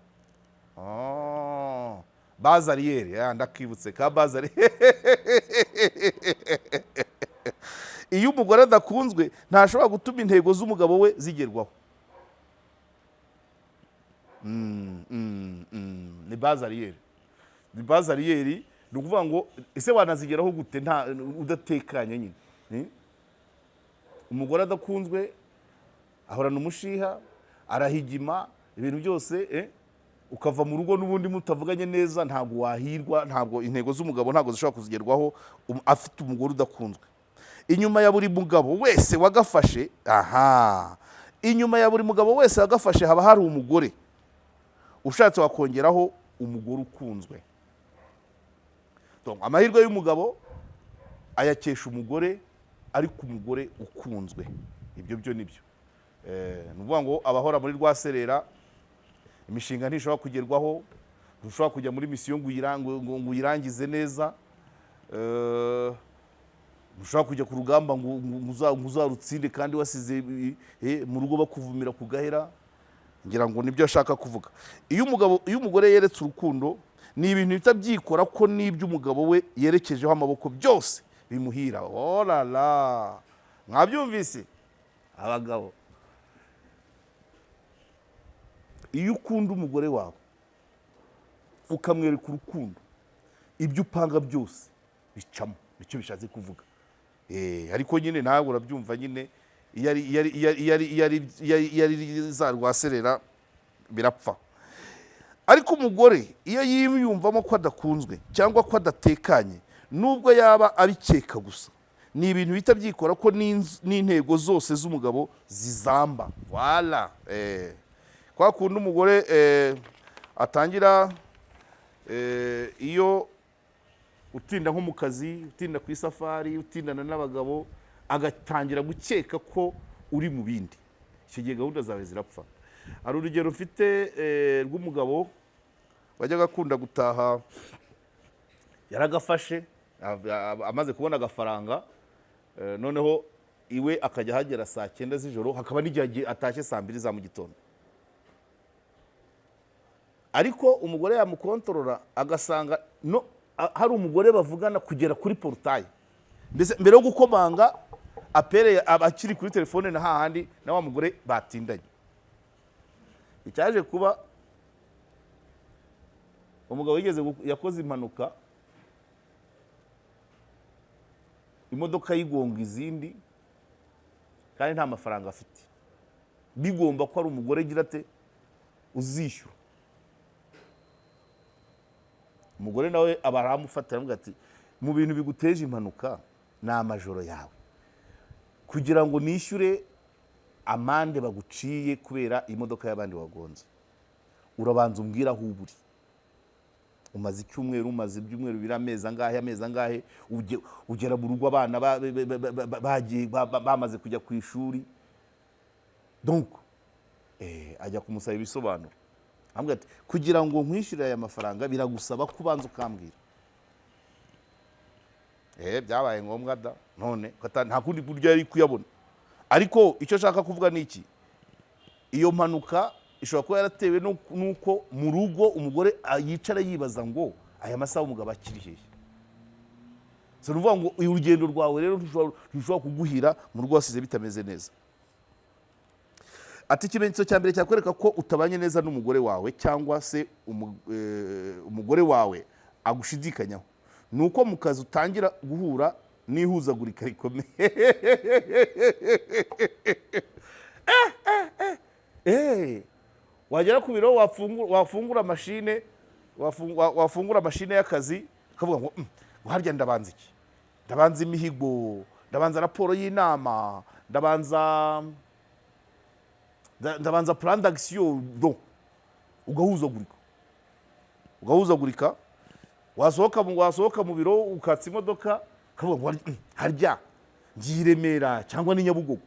Ah, base arrière, ndakibutse ka base arrière. Iyo umugore adakunzwe, ntashobora gutuma intego z'umugabo we zigerwaho. Ni base arrière, ni base arrière. Ni ukuvuga ngo ese wanazigeraho gute nta udatekanye nyine? Umugore adakunzwe ahorana umushiha, arahigima ibintu byose, Ukava mu rugo n'ubundi mutavuganye neza, ntabwo wahirwa, ntabwo intego z'umugabo ntabwo zishobora kuzigerwaho afite umugore udakunzwe. Inyuma ya buri mugabo wese wagafashe, aha, inyuma ya buri mugabo wese wagafashe haba hari umugore. Ushatse wakongeraho umugore ukunzwe. Donc, amahirwe y'umugabo ayakesha umugore, ariko umugore ukunzwe. Ibyo byo nibyo. Ni ukuvuga ngo abahora muri rwaserera, imishinga ntishobora kugerwaho, ntushobora kujya muri mission ngo uyirangize neza. Ntushobora kujya ku rugamba ngo uzarutsinde kandi wasize mu rugo bakuvumira ku gahera. Ngira ngo nibyo ashaka kuvuga. Iyo umugore yeretse urukundo, ni ibintu bihita byikora ko n'ibyo umugabo we yerekejeho amaboko byose bimuhira. Oh la la, mwabyumvise abagabo? Iyo ukunda umugore wawe ukamwereka urukundo, ibyo upanga byose bicamo. Nicyo bishatse kuvuga. Ariko nyine nawe urabyumva nyine, iyo ari za rwaserera birapfa. Ariko umugore iyo yiyumvamo ko adakunzwe cyangwa ko adatekanye, nubwo yaba abikeka gusa, ni ibintu bihita byikora ko n'intego zose z'umugabo zizamba. Wala kwa kundi umugore atangira, iyo utinda nko mu kazi, utinda ku isafari, utindana n'abagabo, agatangira gukeka ko uri mu bindi, icyo gihe gahunda zawe zirapfa. Hari urugero mfite rw'umugabo wajyaga akunda gutaha yaragafashe, amaze kubona agafaranga, noneho iwe akajya ahagera saa 9 z'ijoro, hakaba n'igihe atashye saa 2 za mu gitondo. Ariko umugore yamukontorora agasanga no hari umugore bavugana kugera kuri portail, mbese mbere yo gukomanga apere aba akiri kuri telefone na hahandi na wa mugore batindanye. Icyaje kuba, umugabo yigeze yakoze impanuka, imodoka yigonga izindi, kandi nta mafaranga afite, bigomba ko ari umugore agira ate uzishyura. Umugore nawe aba aramufata, aramubwira ati: "Mu bintu biguteje impanuka ni amajoro yawe. Kugira ngo nishyure amande baguciye kubera imodoka y'abandi wagonze, urabanza umbwira aho uba uri. Umaze icyumweru, umaze ibyumweru 2, amezi angahe, amezi angahe, ugera mu rugo abana bagiye bamaze kujya ku ishuri?" Donc ajya kumusaba ibisobanuro, amubwira ati: "Kugira ngo nkwishyure aya mafaranga biragusaba ko ubanza ukambwira." Byabaye ngombwa da none nta kundi buryo yari kuyabona. Ariko icyo nshaka kuvuga ni iki: iyo mpanuka ishobora kuba yaratewe n'uko mu rugo umugore yicara yibaza ngo aya masaha umugabo akiri hehe. So ni ukuvuga ngo urugendo rwawe rero ntirushobora kuguhira mu rugo wasize bitameze neza. Ati: "Ikimenyetso cya mbere cyakwereka ko utabanye neza n'umugore wawe, cyangwa se umugore wawe agushidikanyaho, ni uko mu kazi utangira guhura n'ihuzagurika rikomeye." Wagera ku biro, wafungura mashine, wafungura mashine y'akazi, ukavuga ngo: Harya ndabanza iki? Ndabanza imihigo, ndabanza raporo y'inama, ndabanza plan d'action?" Donc ugahuzagurika, ugahuzagurika. Wasohoka mu biro, ukatsa imodoka, ukavuga ngo: Harya ngiye i Remera cyangwa ni Nyabugogo?"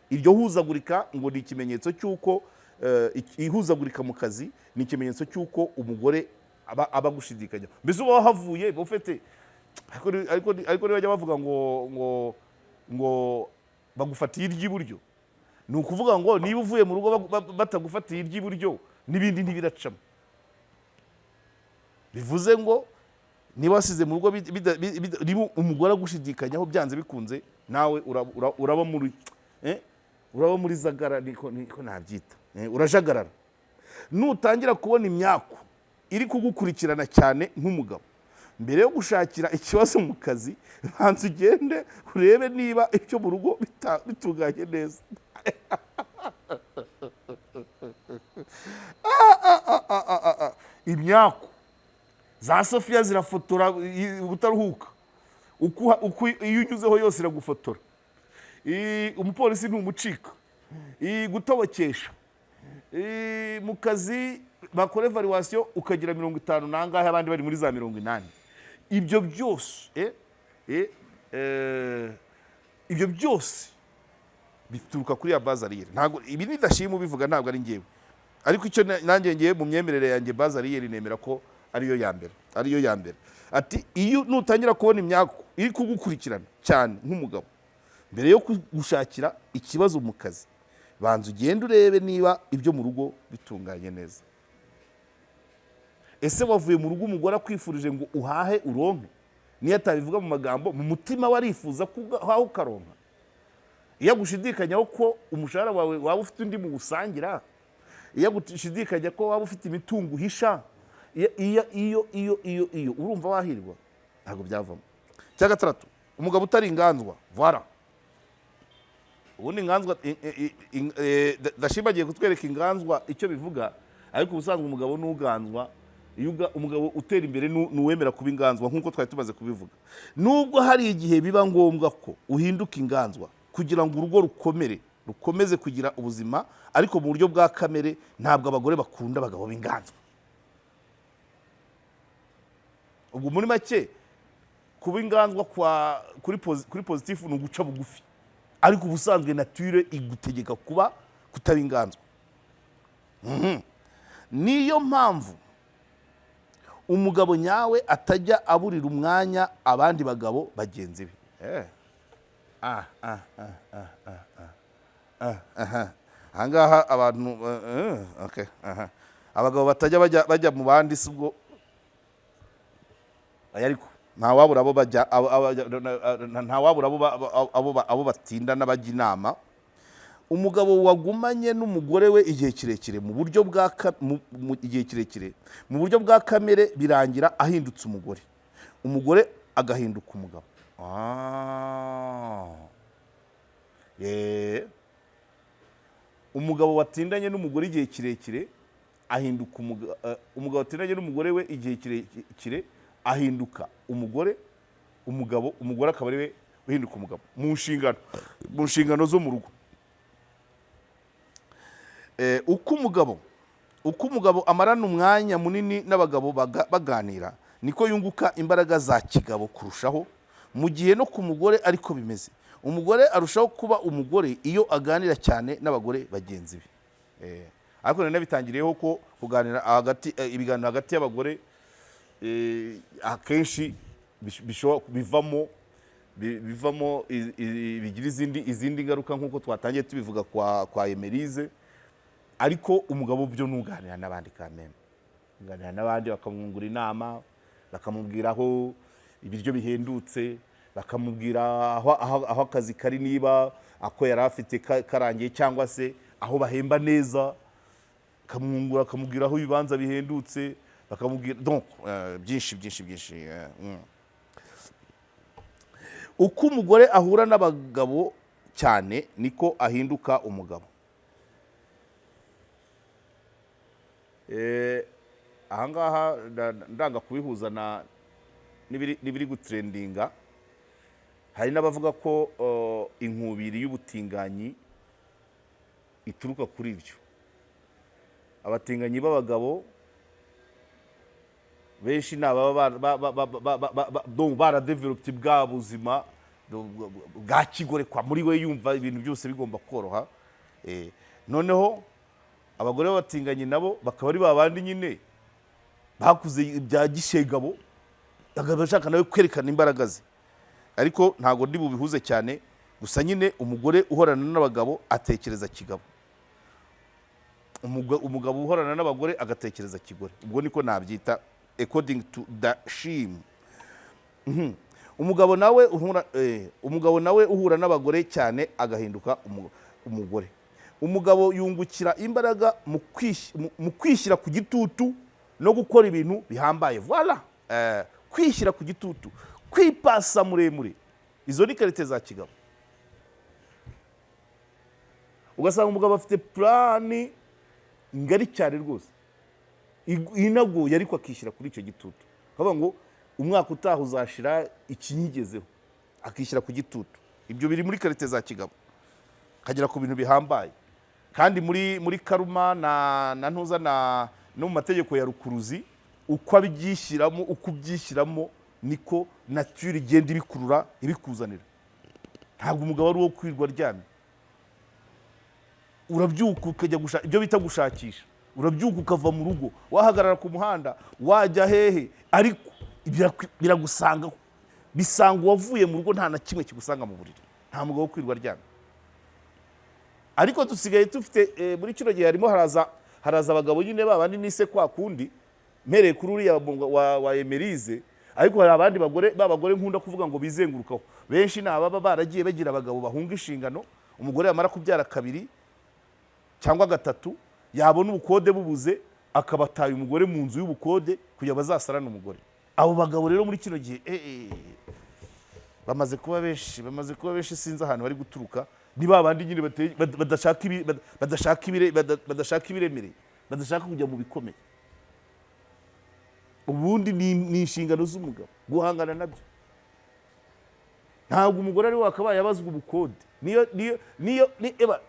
Iryo huzagurika ngo ni ikimenyetso cy'uko ihuzagurika mu kazi ni ikimenyetso cy'uko umugore aba agushidikanya. Mbese uba wahavuye uba ufite, ariko nibajya bavuga ngo bagufatiye iry'iburyo, ni ukuvuga ngo niba uvuye mu rugo batagufatiye iry'iburyo, n'ibindi ntibiracamo. Bivuze ngo niba wasize mu rugo niba umugore agushidikanyaho, byanze bikunze nawe uraba muri zagara, niko nabyita. Urajagarara. Nutangira kubona imyaku iri kugukurikirana cyane nk'umugabo, mbere yo gushakira ikibazo mu kazi, banza ugende urebe niba ibyo mu rugo bitunganye neza. Ah. Imyaku za Sofiya zirafotora ubutaruhuka. Uko iyo unyuzeho yose iragufotora. Umupolisi ntumucika, gutobokesha mu kazi, bakora evaluation ukagira 50 nangahe, abandi bari muri za 80. Ibyo byose ibyo byose bituruka kuri ya base arrière. Ntabwo ibi nidashima ubivuga, ntabwo ari njyewe, ariko icyo nanjye ngiye mu myemerere yanjye, base arrière nemera ko ariyo ya mbere, ariyo ya mbere. Ati iyo nutangira kubona imyaku iri kugukurikirana cyane nk'umugabo, mbere yo gushakira ikibazo mu kazi, banza ugende urebe niba ibyo mu rugo bitunganye neza. Ese wavuye mu rugo umugore akwifurije ngo uhahe uronke? Niyo atabivuga mu magambo, mu mutima we arifuza ko uhaha ukaronka. Iyo agushidikanyaho ko umushahara wawe waba ufite undi muwusangira, iyo agushidikanya ko waba ufite imitungo uhisha, iyo urumva wahirwa? Ntabwo byavamo. Icya gatandatu, umugabo utari inganzwa. Voilà. Ubundi inganzwa, Dashima agiye kutwereka inganzwa icyo bivuga, ariko ubusanzwe umugabo n'uganzwa. Iyo umugabo utera imbere ni uwemera kuba inganzwa, nk'uko twari tumaze kubivuga. Nubwo hari igihe biba ngombwa ko uhinduka inganzwa kugira ngo urugo rukomere, rukomeze kugira ubuzima, ariko mu buryo bwa kamere ntabwo abagore bakunda abagabo b'inganzwa. Ubwo muri make, kuba inganzwa kuri positif ni uguca bugufi, ariko ubusanzwe nature igutegeka kutaba inganzwa. Niyo mpamvu umugabo nyawe atajya aburira umwanya abandi bagabo bagenzi be. Ah, ah, ah, ah, ah, ah. Ah, aha. Ahangaha abantu okay, aha. Abagabo batajya bajya mu bandi, si ubwo aya, ariko ntawabura abo bajya ntawabura abo batinda n'abajya inama. Umugabo wagumanye n'umugore we igihe kirekire mu buryo bwa ka- mu- mu- igihe kirekire mu buryo bwa kamere, birangira ahindutse umugore, umugore agahinduka umugabo. Ah. Umugabo watindanye n'umugore igihe kirekire ahinduka umugabo watindanye n'umugore we igihe kirekire ahinduka umugore, umugabo, umugore akaba ari we uhinduka umugabo mu nshingano zo mu rugo. Uko umugabo amarana umwanya munini n'abagabo baganira, niko yunguka imbaraga za kigabo kurushaho, mu gihe no ku mugore ariko bimeze. Umugore arushaho kuba umugore iyo aganira cyane n'abagore bagenzi be. Ariko nari nabitangiriyeho ko kuganira hagati, ibiganiro hagati y'abagore, akenshi bishobora bivamo bigira izindi ngaruka, nk'uko twatangiye tubivuga kwa Emerise. Ariko umugabo byo nuganira n'abandi kameme, uganira n'abandi bakamwungura inama, bakamubwira aho ibiryo bihendutse, bakamubwira aho akazi kari, niba ako yari afite karangiye, cyangwa se aho bahemba neza, bakamwungura, bakamubwira aho ibibanza bihendutse, bakamubwira donc byinshi byinshi byinshi. Uko umugore ahura n'abagabo cyane, niko ahinduka umugabo. Ahangaha ndanga kubihuza na n'ibiri gutrendinga. Hari n'abavuga ko inkubiri y'ubutinganyi ituruka kuri ibyo. Abatinganyi b'abagabo benshi ni ababa donc baradeveloped bwa buzima bwa kigore kwa muri we, yumva ibintu byose bigomba koroha. Noneho abagore b'abatinganyi nabo bakaba ari ba bandi nyine. Bakuze ibya gishegabo, akaba ashaka nawe kwerekana imbaraga ze, ariko ntabwo ndi bubihuze cyane. Gusa nyine umugore uhorana n'abagabo atekereza kigabo, umugabo uhorana n'abagore agatekereza kigore. Ubwo niko nabyita according to the shim. Umugabo nawe uhura n'abagore cyane agahinduka umugore. Umugabo yungukira imbaraga mu kwishyira ku gitutu no gukora ibintu bihambaye. Voilà. Kwishyira ku gitutu, kwipasa muremure, izo ni qualité za kigabo. Ugasanga umugabo afite plan ngari cyane rwose, inagoye, ariko akishyira kuri icyo gitutu, akavuga ngo umwaka utaha uzashira ikinyigezeho, akishyira ku gitutu. Ibyo biri muri qualité za kigabo, akagera ku bintu bihambaye. Kandi muri karma na ntuza na no mu mategeko ya rukuruzi, uko abyishyiramo, uko ubyishyiramo, niko nature igenda ibikurura, ibikuzanira. Ntabwo umugabo ari uwo kwirwa aryamye. Urabyuka ukajya gushaka, ibyo bita gushakisha. Urabyuka ukava mu rugo, wahagarara ku muhanda, wajya hehe, ariko biragusanga, bisanga uwavuye mu rugo. Nta na kimwe kigusanga mu buriri. Nta mugabo wo kwirwa aryamye. Ariko dusigaye dufite muri kino gihe harimo haraza abagabo nyine babandi nise kwa kundi, mpereye kuri uriya wa Emerize. Ariko hari abandi bagore, ba bagore nkunda kuvuga ngo bizengurukaho. Benshi ni ababa baragiye bagira abagabo bahunga inshingano. Umugore yamara kubyara kabiri cyangwa gatatu, yabona ubukode bubuze, akabataye umugore mu nzu y'ubukode kugira bazasarane umugore. Abo bagabo rero muri kino gihe bamaze kuba benshi, bamaze kuba benshi. Sinzi ahantu bari guturuka. Ni ba bandi nyine badashaka ibiremereye, badashaka kujya mu bikomeye. Ubundi ni inshingano z'umugabo guhangana nabyo. Ntabwo umugore ari we wakabaye abazwa ubukode. Niyo eba,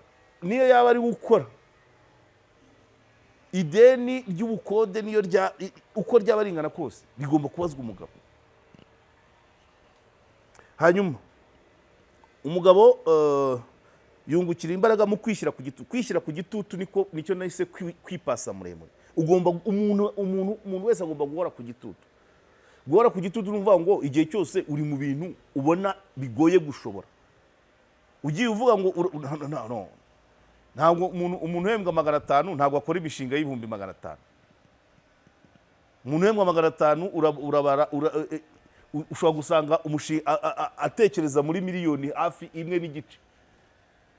niyo yaba ari gukora, ideni ry'ubukode niyo rya uko ryaba ringana kose rigomba kubazwa umugabo. Hanyuma umugabo yungukira imbaraga mu kwishyira ku gitutu. Kwishyira ku gitutu nicyo nahise kwipasa muremure. Ugomba umuntu wese agomba guhora ku gitutu. Guhora ku gitutu ni ukuvuga ngo igihe cyose uri mu bintu ubona bigoye gushobora, ugiye uvuga ngo no, no, no. Ntabwo umuntu uhembwa 500 ntabwo akora imishinga y'ibihumbi 500. Umuntu uhembwa 500 urabara ushobora gusanga atekereza muri miliyoni hafi 1.5,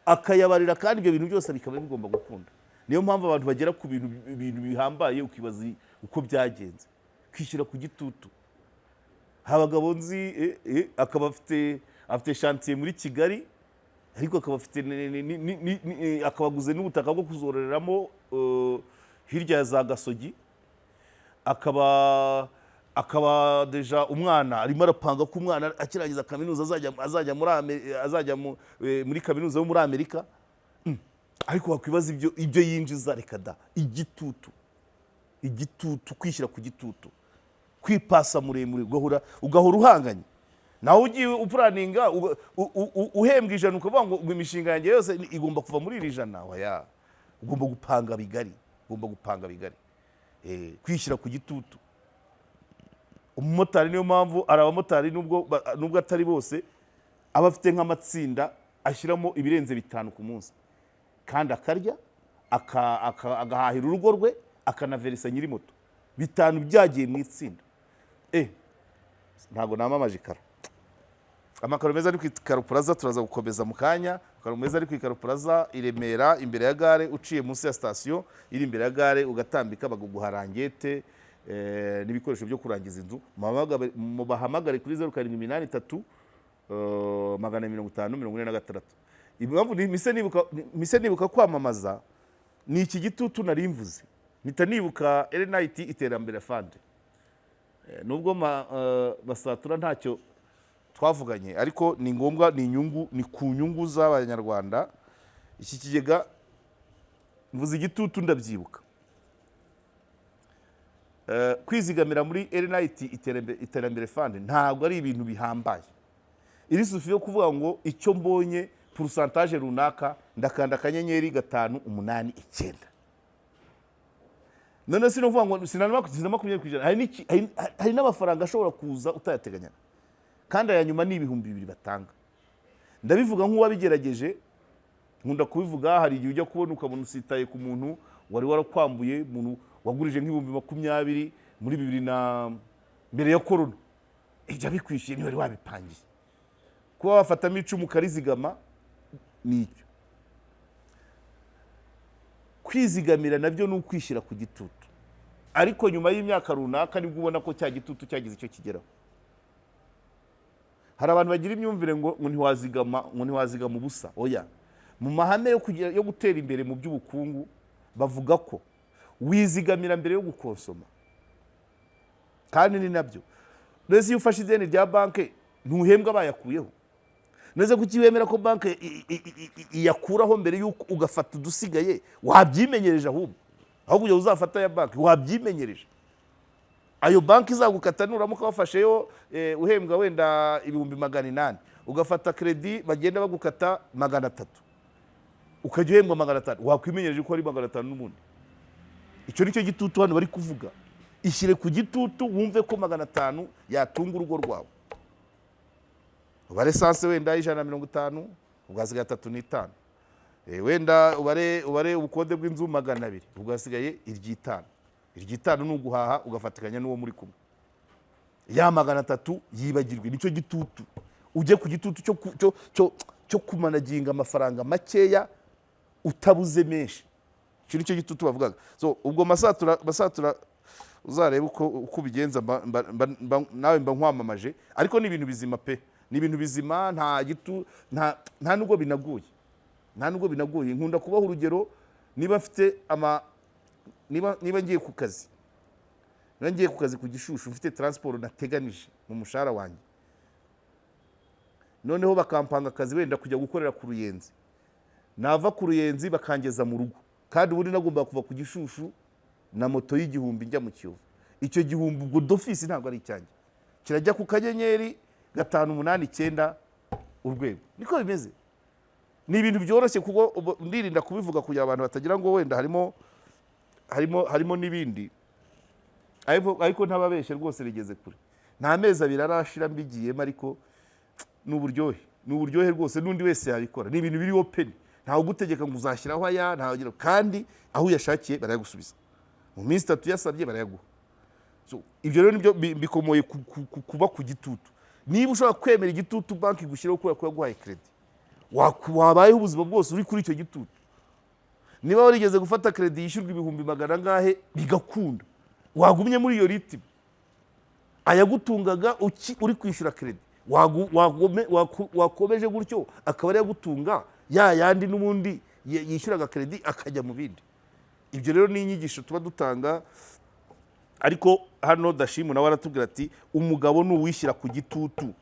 akayabarira, kandi ibyo bintu byose bikaba bigomba gukunda. Niyo mpamvu abantu bagera ku bintu bihambaye ukibaza uko byagenze. Kwishyira ku gitutu. Abagabo nzi akaba afite chantier muri Kigali, ariko akaba afite akaba aguze n'ubutaka bwo kuzororeramo hirya ya za Gasogi, akaba déjà umwana arimo arapanga ko umwana akirangiza kaminuza azajya muri kaminuza yo muri Amerika. Ariko wakwibaza ibyo yinjiza, reka da. Igitutu, igitutu, kwishyira ku gitutu, kwipasa muremure, ugahora uhanganye. Nawe ugiye uplanninga uhembwa 100, ukavuga ngo imishinga yanjye yose igomba kuva muri iri jana, oya. Ugomba gupanga bigari, ugomba gupanga bigari. Kwishyira ku gitutu. Umumotari, niyo mpamvu hari abamotari, nubwo atari bose, aba afite nk'amatsinda ashyiramo ibirenze bitanu ku munsi, kandi akarya, agahahira urugo rwe, akanaverisa nyiri moto, bitanu byagiye mu itsinda. Ntabwo namamaje ikaro. Amakaro meza ari ku Ikaro Plaza. Turaza gukomeza mu kanya. Amakaro meza ari ku Ikaro Plaza i Remera, imbere ya gare, uciye munsi ya sitasiyo iri imbere ya gare, ugatambika, bakaguha rangete n'ibikoresho byo kurangiza inzu. Mubahamagare kuri 0783 250 46. Impamvu mise nibuka kwamamaza ni iki gitutu nari mvuze, mpita nibuka RNIT Iterambere Fund. Nubwo basatura ntacyo twavuganye, ariko ni ngombwa, ni inyungu, ni ku nyungu z'Abanyarwanda. Iki kigega, mvuze igitutu ndabyibuka. Kwizigamira muri RNIT Iterambere Fund ntabwo ari ibintu bihambaye. Iri suffit yo kuvuga ngo icyo mbonye pourcentage runaka, ndakanda akanyenyeri 589. None si no ngo sina 20%, hari n'amafaranga ashobora kuza utayateganyaga, kandi aya nyuma ni 2000 batanga. Ndabivuga nk'uwabigerageje, nkunda kubivuga. Hari igihe ujya kubona ukabona usitaye ku muntu wari warakwambuye, umuntu wagurije nk'ibihumbi 20 muri bibiri na mbere ya korona, ibyo abikwishyuye ntiwari wabipangiye. Kuba wafatamo 10 ukarizigama ni icyo kwizigamira, nabyo ni ukwishyira ku gitutu, ariko nyuma y'imyaka runaka nibwo ubona ko cya gitutu cyagize icyo kigeraho. Hari abantu bagira imyumvire ngo ntiwazigama, ngo ntiwazigama ubusa. Oya, mu mahame yo gutera imbere mu by'ubukungu bavuga ko wizigamira mbere yo gukonsoma, kandi ni nabyo. Mbese iyo ufashe ideni rya banki ntuhembwa bayakuyeho? Neze kuki wemera ko banki iyakuraho mbere y'uko ugafata udusigaye? Wabyimenyereje ahubwo, aho kugira ngo uzafate aya banki, wabyimenyereje. Ayo banki izagukata nuramuka wafasheyo, uhembwa wenda 800,000, ugafata crédit bagenda bagukata 300, ukajya uhembwa 500, wakwimenyereje ko ari 500 n'ubundi. Icyo ni cyo gitutu hano bari kuvuga. Ishyire ku gitutu, wumve ko 500 yatunga urugo rwawe. Ubare essence wenda 150, ubwo hasigaye 35. Wenda ubare ubukode bw'inzu 200, ubwo hasigaye iry'itanu. Iry'itanu ni uguhaha ugafatikanya n'uwo muri kumwe. Ya 300 yibagirwe. Nicyo gitutu. Ujye ku gitutu cyo kumanaginga amafaranga makeya utabuze menshi. Icyo nicyo gitutu bavugaga. So ubwo masatura uzarebe uko ubigenza. Nawe mba nkwamamaje, ariko ni ibintu bizima pe, ni ibintu bizima. Nta gitu, nta nubwo binaguye, nta nubwo binagoye. Nkunda kubaha urugero: niba mfite ama niba niba ngiye ku kazi, niba ngiye ku kazi ku Gishushu, mfite transport nateganije mu mushahara wanjye, noneho bakampanga akazi wenda kujya gukorera ku Ruyenzi, nava ku Ruyenzi bakangeza mu rugo, kandi ubundi nagomba kuva ku Gishushu na moto y'igihumbi njya mu Kiyovu, icyo gihumbi ubwo d'office ntabwo ari icyanjye, kirajya ku *589#. Niko bimeze, ni ibintu byoroshye, kuko ndirinda kubivuga kugira abantu batagira ngo wenda harimo n'ibindi, ariko ntababeshye rwose, rigeze kure. Nta mezi 2 arashira mbigiyemo, ariko ni uburyohe, ni uburyohe rwose. N'undi wese yabikora, ni ibintu biri open, ntawe ugutegeka ngo uzashyiraho aya, ntawe. Kandi aho uyashakiye barayagusubiza mu minsi 3, uyasabye barayaguha. So, ibyo rero nibyo bikomoye kuba ku gitutu. Niba ushobora kwemera igitutu banki igushyiraho kubera ko yaguhaye crédit, wabayeho ubuzima bwose uri kuri icyo gitutu. Niba warigeze gufata crédit yishyurwa ibihumbi magana angahe bigakunda, wagumye muri iyo rythme, ayagutungaga uri kwishyura crédit, wakomeje gutyo akaba ariyo agutunga, ya yandi n'ubundi yishyuraga crédit akajya mu bindi. Ibyo rero ni inyigisho tuba dutanga. Ariko hano Dashimu nawe aratubwira ati: "Umugabo ni uwishyira ku gitutu."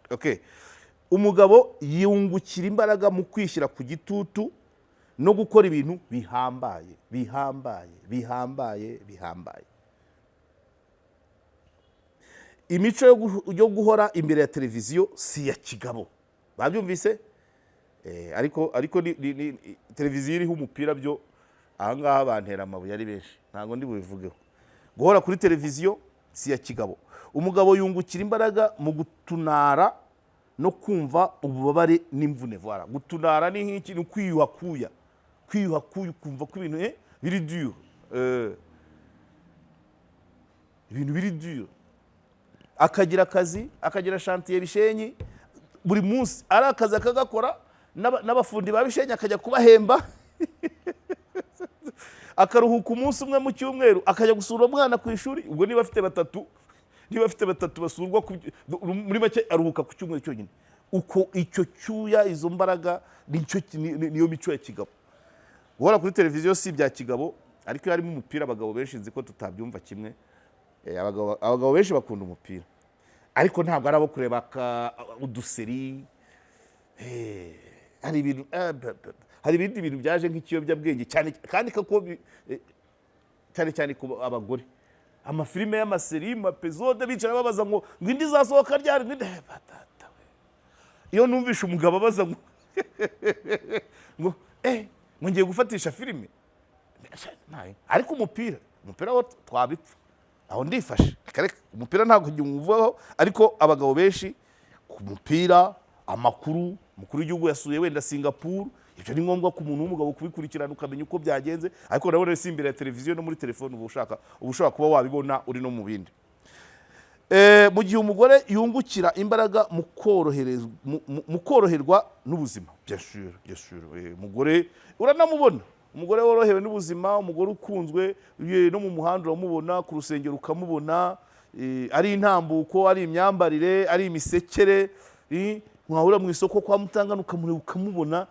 Okay. Umugabo yungukira imbaraga mu kwishyira ku gitutu no gukora ibintu bihambaye, bihambaye, bihambaye, bihambaye. Imico yo guhora imbere ya televiziyo si iya kigabo. Babyumvise? Ariko ni televiziyo iriho umupira byo, ahangaha bantera amabuye ari benshi, ntabwo ndi bubivugeho. Guhora kuri televiziyo si iya kigabo. Umugabo yungukira imbaraga mu gutunara no kumva ububabare n'imvune. Voilà, gutunara ni nk'iki? Ni ukwiyuha kuya, kwiyuha kuya, ukumva ko ibintu biri dur, ibintu biri dur. Akagira akazi, akagira chantier Bishenyi buri munsi, ari akazi akagakora, n'abafundi ba Bishenyi akajya kubahemba, akaruhuka umunsi umwe mu cyumweru akajya gusura umwana ku ishuri. Ubwo niba afite batatu basurwa muri make aruhuka ku cyumweru cyonyine. Uko icyo cyuya, izo mbaraga, niyo mico ya kigabo. Guhora kuri televiziyo si ibya kigabo, ariko iyo harimo umupira abagabo benshi nzi ko tutabyumva kimwe. Abagabo benshi bakunda umupira, ariko ntabwo ari abo kureba uduséries. Hari ibintu hari ibindi bintu byaje nk'ikiyobyabwenge cyane, kandi kako cyane cyane ku abagore, amafilime y'amaséries, maépisodes, bicara babaza ngo indi izasohoka ryari, ngo indi. Batata we. Iyo numvishe umugabo abaza ngo ngiye gufatisha filime. Ariko umupira wo twabipfa, aho ndifashe. Reka reka, umupira ntabwo nywuvaho. Ariko abagabo benshi ku mupira, amakuru, umukuru w'igihugu yasuye wenda Singapore, ibyo ni ngombwa ku muntu w'umugabo kubikurikirana, ukamenya uko byagenze. Ariko nabona si imbere ya televiziyo no muri telefone, uba ushobora kuba wabibona uri no mu bindi. Mu gihe umugore yungukira imbaraga mu koroherwa n'ubuzima, bien sûr, bien sûr. Umugore uranamubona, umugore worohewe n'ubuzima, umugore ukunzwe, no mu muhanda uramubona, ku rusengero ukamubona, ari intambuko, ari imyambarire, ari imisekere, mwahura mu isoko kwa Mutangana ukamureba ukamubona.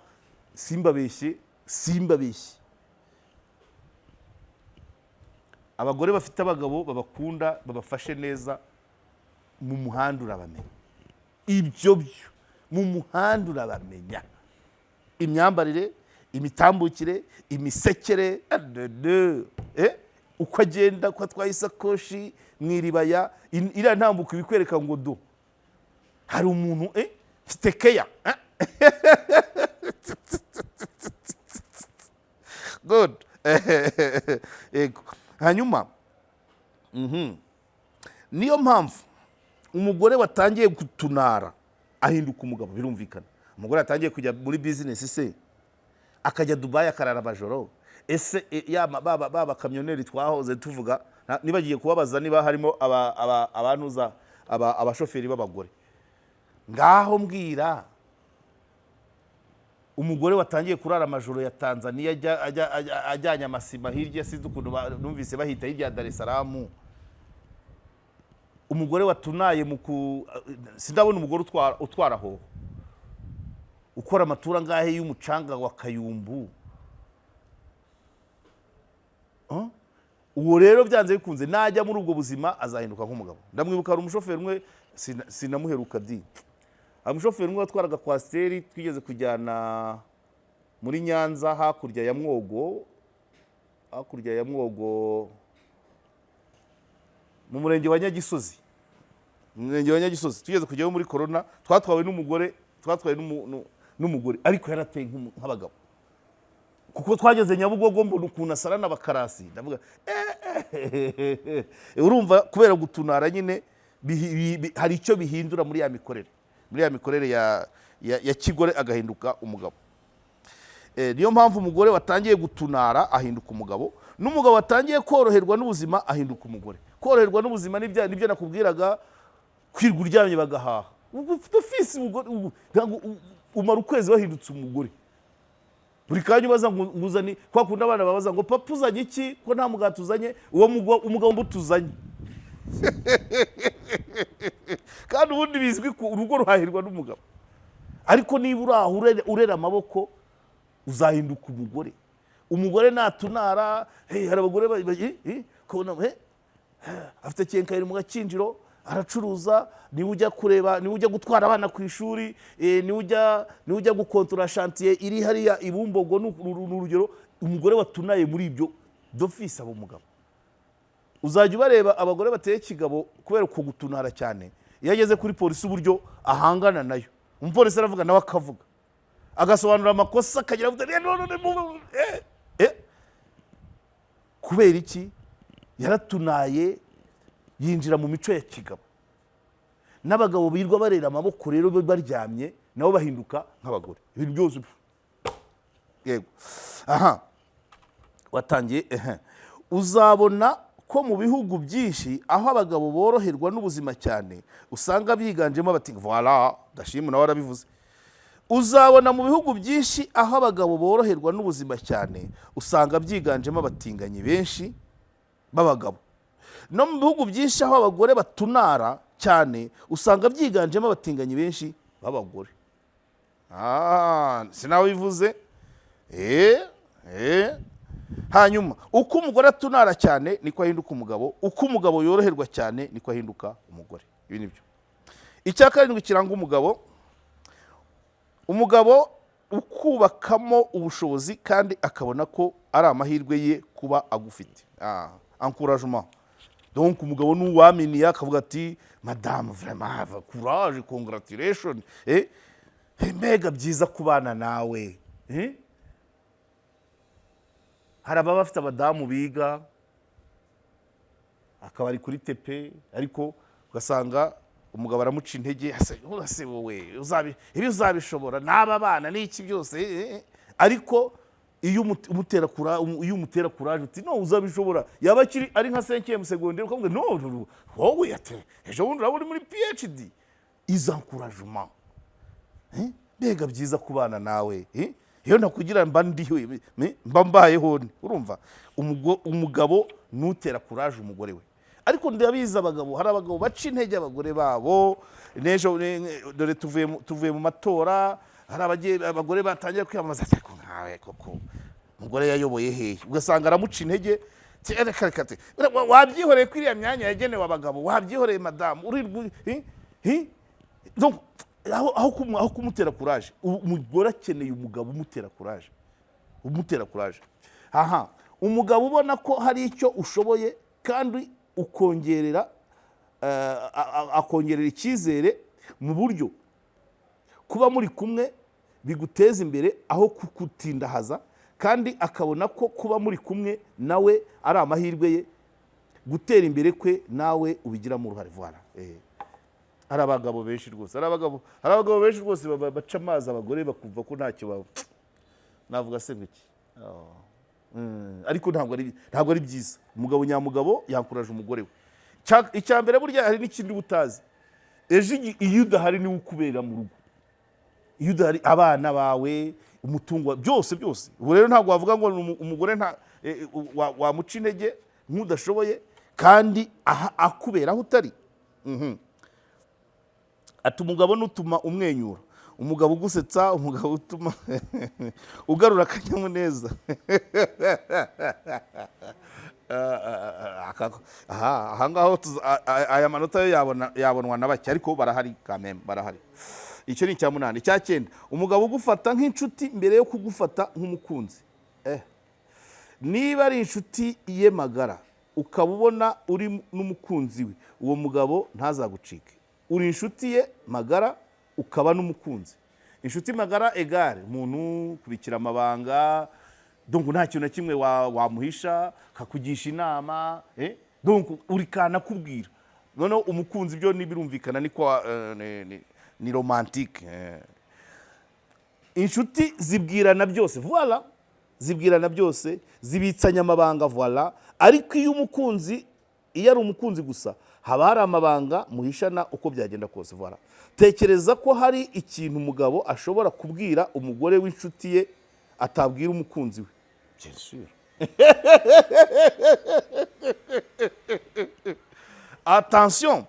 Simbabeshye, simbabeshye, abagore bafite abagabo babakunda, babafashe neza, mu muhanda urabamenya. Ibyo byo mu muhanda urabamenya, imyambarire, imitambukire, imisekere, uko agenda, uko atwaye isakoshi mu iribaya, iriya ntambuko ibikwereka ngo do hari umuntu mfite keya. Good. Yego. Hanyuma niyo mpamvu umugore watangiye gutunara ahinduka umugabo. Birumvikana, umugore watangiye kujya muri bizinesi se, akajya Dubayi akarara amajoro, ese baba kamyoneri twahoze tuvuga, nibagiye kubabaza niba harimo abantuza abashoferi b'abagore ngaho. Mbwira, umugore watangiye kurara amajoro ya Tanzania, ajyanye amasima hirya, sinzi ukuntu numvise bahita hirya ya Dar es Salaam, umugore watunaye mu ku sindabona umugore utwara hoho, ukora amatura ngahe y'umucanga wa Kayumbu. Huh? Uwo rero byanze bikunze najya muri ubwo buzima azahinduka nk'umugabo. Ndamwibuka, hari umushoferi umwe, sinamuheruka di, hari umushoferi umwe watwaraga coaster twigeze kujyana muri Nyanza hakurya ya Mwogo, hakurya ya Mwogo mu murenge wa Nyagisozi, mu murenge wa Nyagisozi. Tugeze kujyayo muri corona, twatwawe n'umugore, twatwawe n'umugore, ariko yarateye nk'abagabo, kuko twageze Nyabugogo mbona ukuntu asarana abakarasi, ndavuga eh, urumva kubera gutunara nyine hari icyo bihindura muri ya mikorere, muri ya mikorere ya kigore, agahinduka umugabo. Niyo mpamvu umugore watangiye gutunara ahinduka umugabo, n'umugabo watangiye koroherwa n'ubuzima ahinduka umugore. Koroherwa n'ubuzima nibyo nakubwiraga, kwirwa uryamye bagahaha. Ubu ufite ofisi umugore, ubu ntabwo umara ukwezi wahindutse umugore. Buri kanya ubaza ngo nguzane, kwa kundi abana babaza ngo papa uzanye iki, ko nta mugati uzanye, uwo umugabo mbuto uzanye. Kandi ubundi bizwi ko urugo ruhahirwa n'umugabo, ariko niba uri aho urera amaboko, uzahinduka umugore. Umugore natunara, hey, hari abagore ukabona, hey, afite quincaillerie mu Gakinjiro aracuruza, niwe ujya kureba, niwe ujya gutwara abana ku ishuri, niwe ujya gukontorora chantier iri hariya i Bumbogo, ni urugero. Umugore watunaye muri ibyo, d'office aba umugabo. Uzajya ubareba abagore bateye kigabo kubera uko gutunara cyane, iyo ageze kuri polisi uburyo ahangana nayo, umupolisi aravuga nawe akavuga, agasobanura amakosa, akagira ngo no, no, no, no, eh. Kubera iki? Yaratunaye, yinjira mu mico ya kigabo. N'abagabo birirwa barera amaboko rero baryamye, nabo bahinduka nk'abagore, ibintu byose. Yego, aha watangiye ehe. Uzabona ko mu bihugu byinshi aho abagabo boroherwa n'ubuzima cyane, usanga biganjemo abati voilà, Dashimu nawe arabivuze. Uzabona mu bihugu byinshi aho abagabo boroherwa n'ubuzima cyane, usanga byiganjemo abatinganyi benshi b'abagabo. No mu bihugu byinshi aho abagore batunara cyane, usanga byiganjemo abatinganyi benshi b'abagore. Sinabivuze. Hanyuma uko umugore atunara cyane niko ahinduka umugabo, uko umugabo yoroherwa cyane niko ahinduka umugore. Ibi ni byo. Icya karindwi kiranga umugabo: umugabo ukubakamo ubushobozi kandi akabona ko ari amahirwe ye kuba agufite. Encouragement. Donc umugabo ni uwaminiye, akavuga ati madame, vraiment courage, congratulation, mbega byiza kubana nawe. Hari ababa bafite abadamu biga, akaba ari kuri TP, ariko ugasanga umugabo aramuca intege: "Ase, ase wowe ibi uzabishobora n'aba bana n'iki byose?" Ariko iyo umutera courage uti: "No, uzabishobora," yaba akiri ari nka cinquième secondaire, ukamubwira: "No, no, no, wowe ati ejo bundi uraba uri muri PhD." Izo encouragement. Mbega byiza kubana nawe, eh? Iyo nakugira mba ndiho, mba mbayeho nte? Urumva umugabo nutera courage umugore we. Ariko ndabizi, abagabo, hari abagabo baca intege abagore babo. N'ejo dore tuvuye mu matora, hari abagore batangiye kwiyamamaza, ariko nkawe koko umugore yayoboye hehe? Ugasanga aramuca intege. Ati, "Reka, reka, ati, wabyihoreye ko iriya myanya yagenewe abagabo, wabyihoreye madamu urirwa, eh? Eh?" Donc, aho kumutera courage, umugore akeneye umugabo umutera courage, umutera courage. Aha umugabo ubona ko hari icyo ushoboye kandi ukongerera akongerera icyizere mu buryo kuba muri kumwe biguteza imbere aho kukutindahaza, kandi akabona ko kuba muri kumwe nawe ari amahirwe ye gutera imbere kwe, nawe ubigiramo uruhare. Voilà. Hari abagabo benshi rwose, hari abagabo benshi rwose baca amazi abagore, bakumva ko ntacyo baba. Navuga se ngo iki? Oh. Ariko ntabwo ari byiza. Umugabo nyamugabo yankuraje umugore we. Icya mbere, burya hari n'ikindi uba utazi: ejo iyo udahari niwe ukubera mu rugo, iyo udahari abana bawe, umutungo byose byose. Ubu rero ntabwo wavuga ngo ni umugore nta wamuca intege nk'udashoboye kandi aha akubera aho utari. Ati umugabo nutuma umwenyura, umugabo ugusetsa, umugabo utuma ugarura akanyamuneza. Aha ngaho aya manota yo yabonwa na bake, ariko barahari kameme, barahari. Icyo ni icya munani. Icya cyenda: umugabo ugufata nk'inshuti mbere yo kugufata nk'umukunzi. Niba ari inshuti ye magara, ukaba ubona uri n'umukunzi we, uwo mugabo ntazagucike. Uri inshuti ye magara ukaba n'umukunzi. Inshuti magara égale umuntu kubikira amabanga, donc nta kintu na kimwe wamuhisha, akakugisha inama, donc uri kanakubwira. Noneho umukunzi byo ntibirumvikana, ni kwa ni romantique. Inshuti zibwirana byose, voilà, zibwirana byose, zibitsanya amabanga, voilà. Ariko iyo ari umukunzi gusa, haba hari amabanga muhishana uko byagenda kose, voilà. Tekereza ko hari ikintu umugabo ashobora kubwira umugore w'inshuti ye atabwira umukunzi we. Bien sûr. Attention,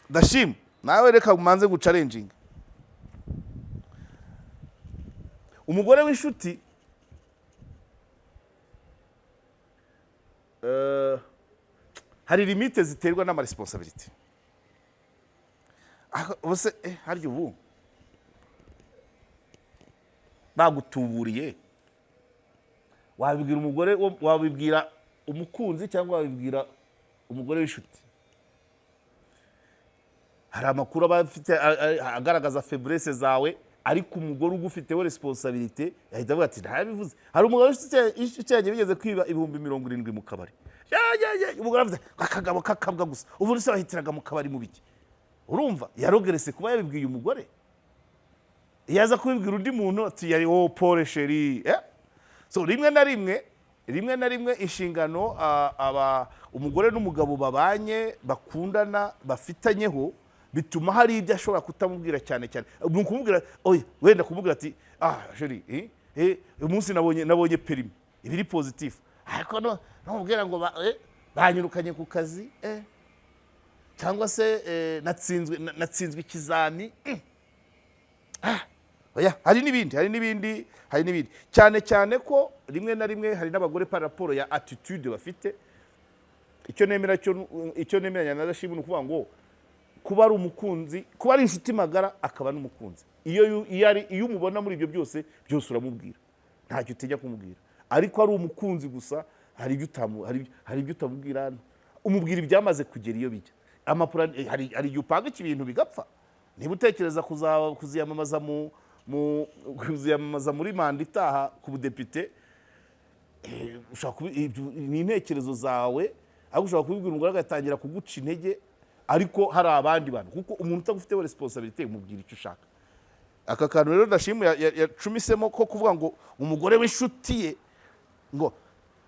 ndashima nawe, reka umanze guchallenginga umugore w'inshuti. Hari limite ziterwa n'amaresponsabilité. Ubuse harya ubu bagutuburiye, wabibwira umugore wabibwira umukunzi cyangwa wabibwira umugore w'inshuti? Hari amakuru aba afite agaragaza faiblesse zawe, ariko umugore ugufiteho responsabilité yahita avuga ati: "Ntabivuze." Hari umugabo w'inshuti yanjye bigeze kwiba 70,000 mu kabari. Ya, ya, ya, umugore avuze akagabo kakabwa gusa, ubundi se bahitiraga mu kabari mu biki? Urumva yarogerese kuba yabibwiye umugore. Iyo aza kubibwira undi muntu, ati yari wowe, pole chéri, eh? So rimwe na rimwe inshingano aba umugore n'umugabo babanye, bakundana, bafitanyeho, bituma hari ibyo ashobora kutamubwira cyane cyane. Ni ukumubwira oya, wenda kumubwira ati: "Ah chéri, uyu munsi nabonye permis," ibiri positif. Ariko no namubwira ngo banyirukanye ku kazi, cyangwa se natsinzwe ikizami. Oya, hari n'ibindi, cyane cyane ko rimwe na rimwe hari n'abagore, par rapport ya attitude bafite. Icyo nemera cyo, icyo nemeranya na Dashimu, ni ukuvuga ngo kuba ari umukunzi, kuba ari inshuti magara akaba n'umukunzi, iyo umubona muri ibyo byose byose, uramubwira, ntacyo utinya kumubwira. Ariko ari umukunzi gusa, hari ibyo utamubwira. Umubwira ibyamaze kugera iyo bijya amapura. Hari igihe upanga ibintu bigapfa. Niba utekereza kuziyamamaza mu mu kuziyamamaza muri manda itaha ku budepite, Ushobora ibyo ni intekerezo zawe, ariko ushobora kubibwira umugore agatangira kuguca intege, ariko hari abandi bantu, kuko umuntu utagufiteho responsabilité umubwira icyo ushaka. Aka kantu rero ndashimu yacumisemo ko kuvuga ngo umugore w'inshuti ye, ngo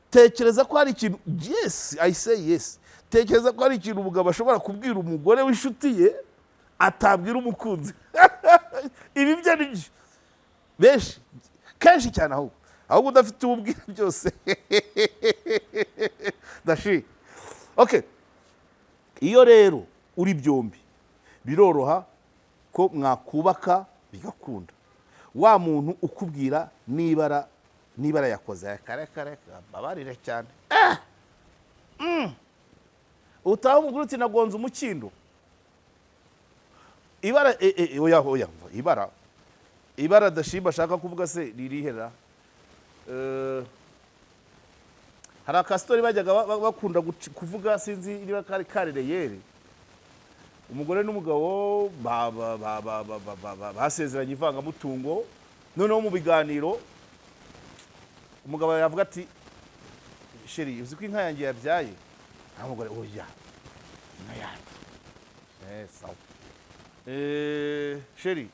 tekereza ko hari ikintu, yes, I say yes, tekereza ko hari ikintu umugabo ashobora kubwira umugore w'inshuti ye atabwira umukunzi. Ibi byo ni byo benshi, kenshi cyane, ahubwo udafite ububwira byose ndashi. Okay, iyo rero uri byombi biroroha ko mwakubaka bigakunda. Wa muntu ukubwira nibara yakoze kare kare, babarire cyane. Utaha umugore uti: "Nagonze umukindo." Ibara oya oya, mva, ibara dashimba ashaka kuvuga se ririhera? Hari akasitori bajyaga bakunda kuvuga, sinzi niba kari karereyeri. Umugore n'umugabo basezeranye ivangamutungo. Noneho mu biganiro umugabo yavuga ati: "Chérie, uzi ko inka yanjye yabyaye?" Naho umugore: "Oya, inka yanjye." Sawa. Chérie,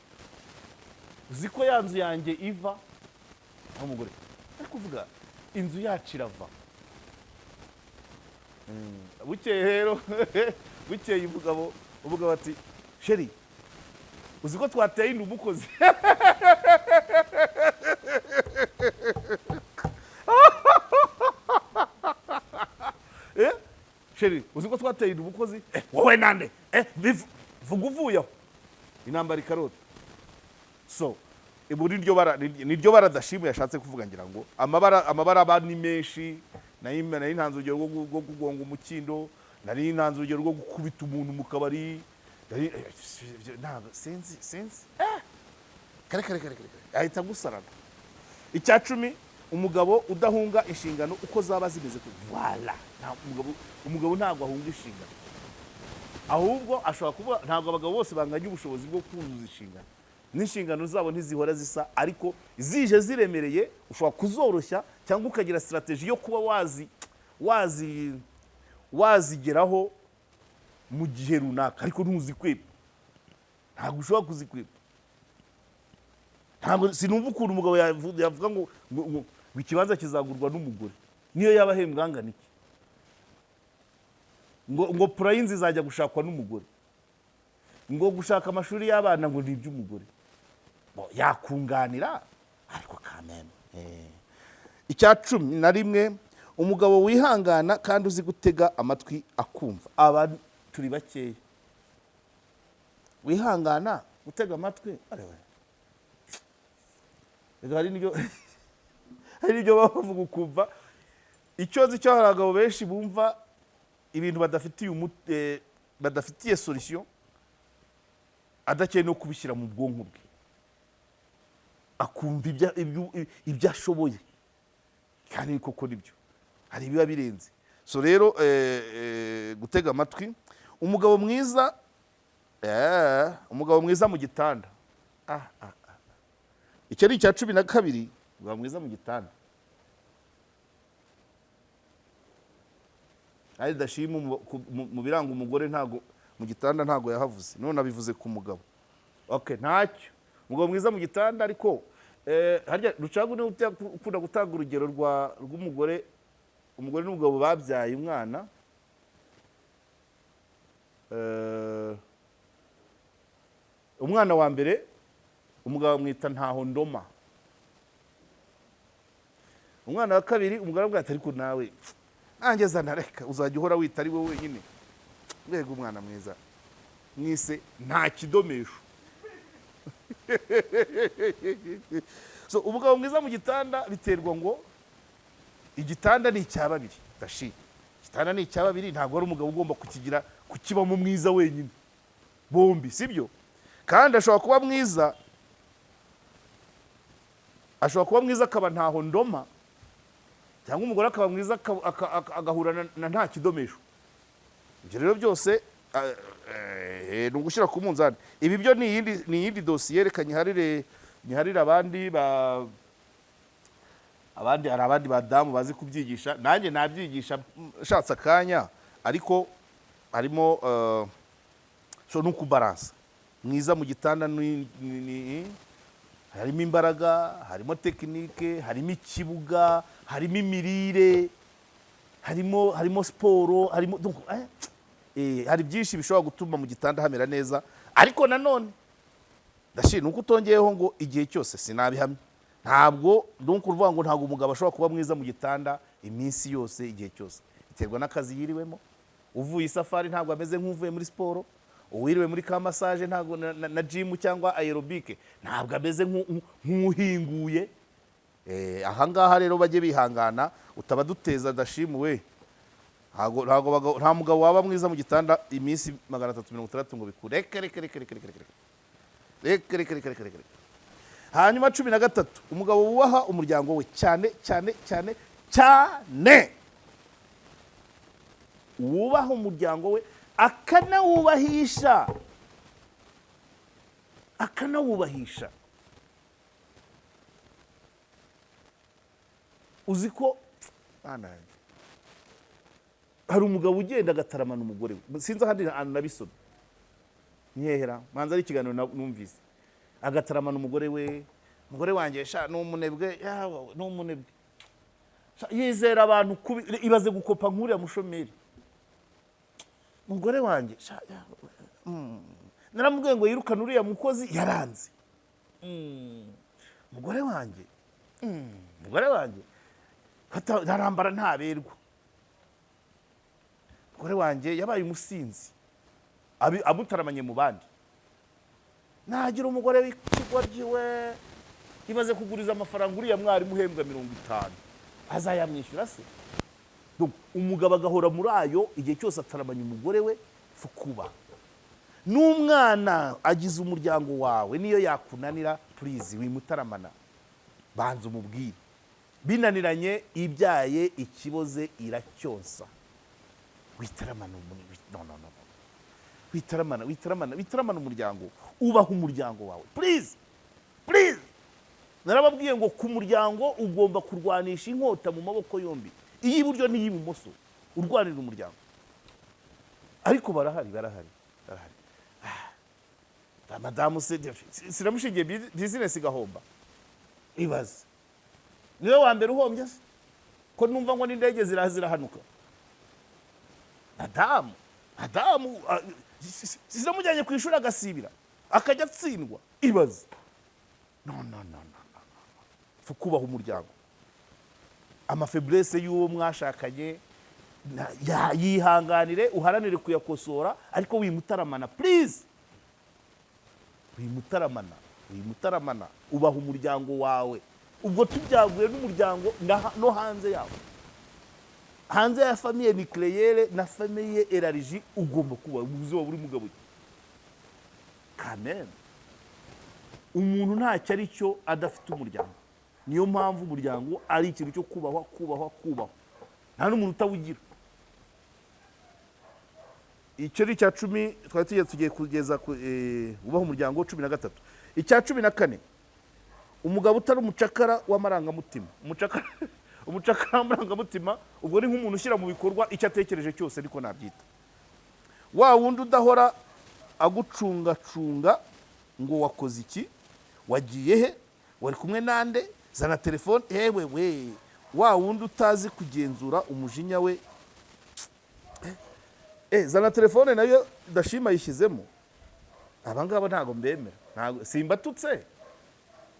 uzi ko ya nzu yanjye iva?" Naho umugore ari kuvuga: "Inzu yacu irava." Bukeye rero, bukeye umugabo ati: "Chérie, uzi ko twateye inda umukozi?" "Chérie, uzi ko twateye inda umukozi?" "Wowe nande? Vuga uvuye aho." Intambara ikarota. So ubu niryo bara dashimu yashatse kuvuga. Ngira ngo amabara aba ni menshi. Nari ntanze urugero rwo kugonga umukindo, nari ntanze urugero rwo gukubita umuntu mu kabari, ntabwo sinzi. Kare kare kare kare kare, ahita agusarana. Icya 10, umugabo udahunga inshingano uko zaba zimeze. Voilà, nta umugabo ntabwo ahunga inshingano, ahubwo ashobora kuba, ntabwo abagabo bose banganya ubushobozi bwo kuzuza inshingano, n'inshingano zabo ntizihora zisa, ariko zije ziremereye ushobora kuzoroshya cyangwa ukagira stratégie yo kuba wazigeraho mu gihe runaka, ariko ntuzikwepa, ntabwo ushobora kuzikwepa. Ntabwo sinumva ukuntu umugabo yavuga ngo ikibanza kizagurwa n'umugore, niyo yaba ahembwa angana iki, ngo plan y'inzu izajya gushakwa n'umugore, ngo gushaka amashuri y'abana ngo ni iby'umugore. Bo, yakunganira ariko kameme. Icya 11, umugabo wihangana kandi uzi gutega amatwi akumva. Aba turi bakeya wihangana gutega amatwi. Arewe. Reka hari n'ibyo baba bavuga ukumva icyo nzi cyo. Hari abagabo benshi bumva ibintu badafitiye solution, adakeneye no kubishyira mu bwonko bwe, akumva ibyo ashoboye, kandi koko nibyo, hari ibiba birenze. So rero gutega amatwi, umugabo mwiza mu gitanda. Ah. Icyo ni icya 12, umugabo mwiza mu gitanda. Ari dashima mu biranga umugore, ntago mu gitanda ntago yahavuze, none abivuze ku mugabo. Okay, ntacyo, umugabo mwiza mu gitanda. Ariko harya Rucagu niwe ukunda gutanga urugero rw'umugore, umugore n'umugabo babyaye umwana, umwana wa mbere umugabo amwita Ntaho Ndoma, umwana wa kabiri umugore aramubwira ati: "Ariko nawe nanjye zana, reka uzajya uhora wita ari wowe wenyine. Mbega umwana mwiza, mwise Nta Kidomesho." So umugabo mwiza mu gitanda biterwa ngo igitanda ni icya babiri dashi, igitanda ni icya babiri, ntabwo ari umugabo ugomba kukigira kukibamo mwiza wenyine, bombi sibyo. Kandi ashobora kuba mwiza akaba Ntaho Ndoma, cyangwa umugore akaba mwiza agahura na Nta Kidomesho. Ibyo rero byose ni ugushyira ku munzani. Ibi byo ni iyindi dosiye, reka nyiharire abandi ba Abandi, hari abandi badamu bazi kubyigisha, nanjye nabyigisha nshatse akanya, ariko harimo so ni ukubaransa mwiza mu gitanda, harimo imbaraga, harimo technique, harimo ikibuga, harimo imirire, harimo siporo, harimo donc, hari byinshi bishobora gutuma mu gitanda hamera neza. Ariko nanone ndashima nuko utongeyeho ngo igihe cyose, sinabihamya. Ntabwo donc uruvuga ngo ntabwo umugabo ashobora kuba mwiza mu gitanda iminsi yose, igihe cyose. Biterwa n'akazi yiriwemo. Uvuye isafari ntabwo ameze nk'uvuye muri siporo. Uwiriwe muri ka massage ntabwo na gym cyangwa aérobic ntabwo ameze nk'uhinguye. Ahangaha rero bajye bihangana, utaba duteza dashimuwe. Ntabwo nta mugabo waba mwiza mu gitanda iminsi 360 ngo bikure. Reka reka reka reka reka reka reka reka reka reka reka reka. Hanyuma 13, umugabo wubaha umuryango we cyane cyane cyane cyane, wubaha umuryango we akanawubahisha, akanawubahisha. Uzi ko Mana yanjye, hari umugabo ugenda agataramana umugore we, sinzi ahandi hantu nabisomye, nkehera manza ari ikiganiro numvise, agataramana umugore we. "Umugore wanjye sha ni umunebwe, yawe ni umunebwe. Sha, yizera abantu kubi." Ibaze gukopa nk'uriya mushomeri. "Umugore wanjye sha, yawe, naramubwiye ngo yirukane uriya mukozi yaranze. Umugore wanjye, umugore wanjye arambara ntaberwa. Umugore wanjye yabaye umusinzi." Amutaramanye mu bandi. Nagira umugore w'ikigoryi we. Ibaze kuguriza amafaranga uriya mwarimu uhembwa 50, azayamwishyura se? Donc, umugabo agahora muri ayo igihe cyose ataramanya umugore we. Fukuba n'umwana agize umuryango wawe, niyo yakunanira, please wimutaramana, banza umubwire. Binaniranye, ibyaye ikiboze iracyonsa. Witaramana no no no no. Witaramana, witaramana, witaramana umuryango. Ubaha umuryango wawe, please, please. Narababwiye ngo ku muryango ugomba kurwanisha inkota mu maboko yombi, iy'iburyo n'iy'ibumoso, urwanira umuryango. Ariko barahari, barahari, barahari. Ah, madamu se sinamushingiye business igahomba. Ibaze, niwe wa mbere uhombye se, ko numva ngo n'indege zirahanuka? Madamu sinamujyanye ku ishuri agasibira, akajya atsindwa. Ibaze. No no no no no no, kubaha umuryango. Amafaiblesses y'uwo mwashakanye yihanganire, uharanire kuyakosora, ariko wimutaramana, please, wimutaramana, wimutaramana. Ubaha umuryango wawe. Ubwo tubyaguye n'umuryango no hanze yawo, hanze ya famille nucléaire na famille élargie, ugomba kuba ubuzima buri mugabo. Kameme umuntu ntacyo ari cyo adafite umuryango. Niyo mpamvu umuryango ari ikintu cyo kubahwa, kubahwa, kubahwa. Nta n'umuntu utawugira. Icyo ni icya 10 twari tugiye kugeza ku ubaha umuryango 13. Icya 14, umugabo utari umucakara w'amarangamutima. Umucakara w'amarangamutima ubwo ni nk'umuntu ushyira mu bikorwa icyo atekereje cyose, ariko nabyita wa wundi udahora agucungacunga ngo wakoze iki, wagiye he, wari kumwe nande, zana telefone, yewe we. Wa wundi utazi kugenzura umujinya we. Zana telefone nayo ndashima yishyizemo. Aba ngaba ntabwo mbemera, ntabwo simbatutse,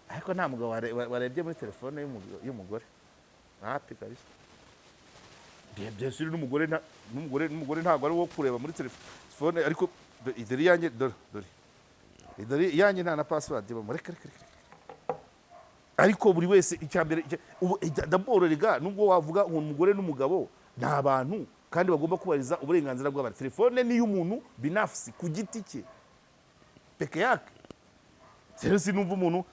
ariko nta mugabo warebye muri telefone y'umugore, hapi kabisa. Bien sûr, n'umugore ntabwo ari uwo kureba muri telefone, ariko dore iyanjye, dore dore dore iyanjye, nta na password ibamo. Reka reka reka. Ariko buri wese icya mbere ubu d'abord rega, nubwo wavuga ngo umugore n'umugabo ni abantu kandi bagomba kubahiriza uburenganzira bw'abantu, telefone ni iy'umuntu binafsi, ku giti cye, peke yake. Rero sinumva umuntu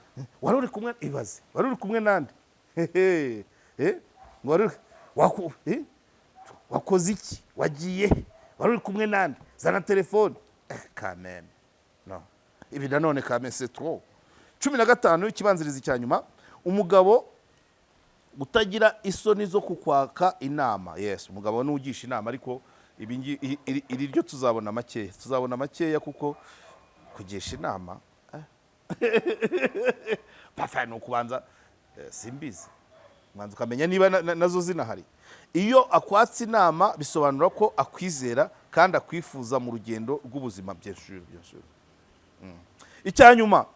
wari uri kumwe, ibaze wari uri kumwe nande, hehe, ngo wari wakoze iki, wagiye he, wari uri kumwe nande, zana telefone. Kameme no ibi nanone kame c'est trop. 15, ikibanziriza icya nyuma, umugabo Kutagira isoni zo kukwaka inama. Yes, umugabo ni ugisha inama, ariko ibi iri ryo tuzabona makeya, tuzabona makeya, kuko kugisha inama papa ni ukubanza, simbizi, ubanza ukamenya niba nazo zinahari. Iyo akwatse inama bisobanura ko akwizera kandi akwifuza mu rugendo rw'ubuzima. Bien sûr, bien sûr. Icya nyuma,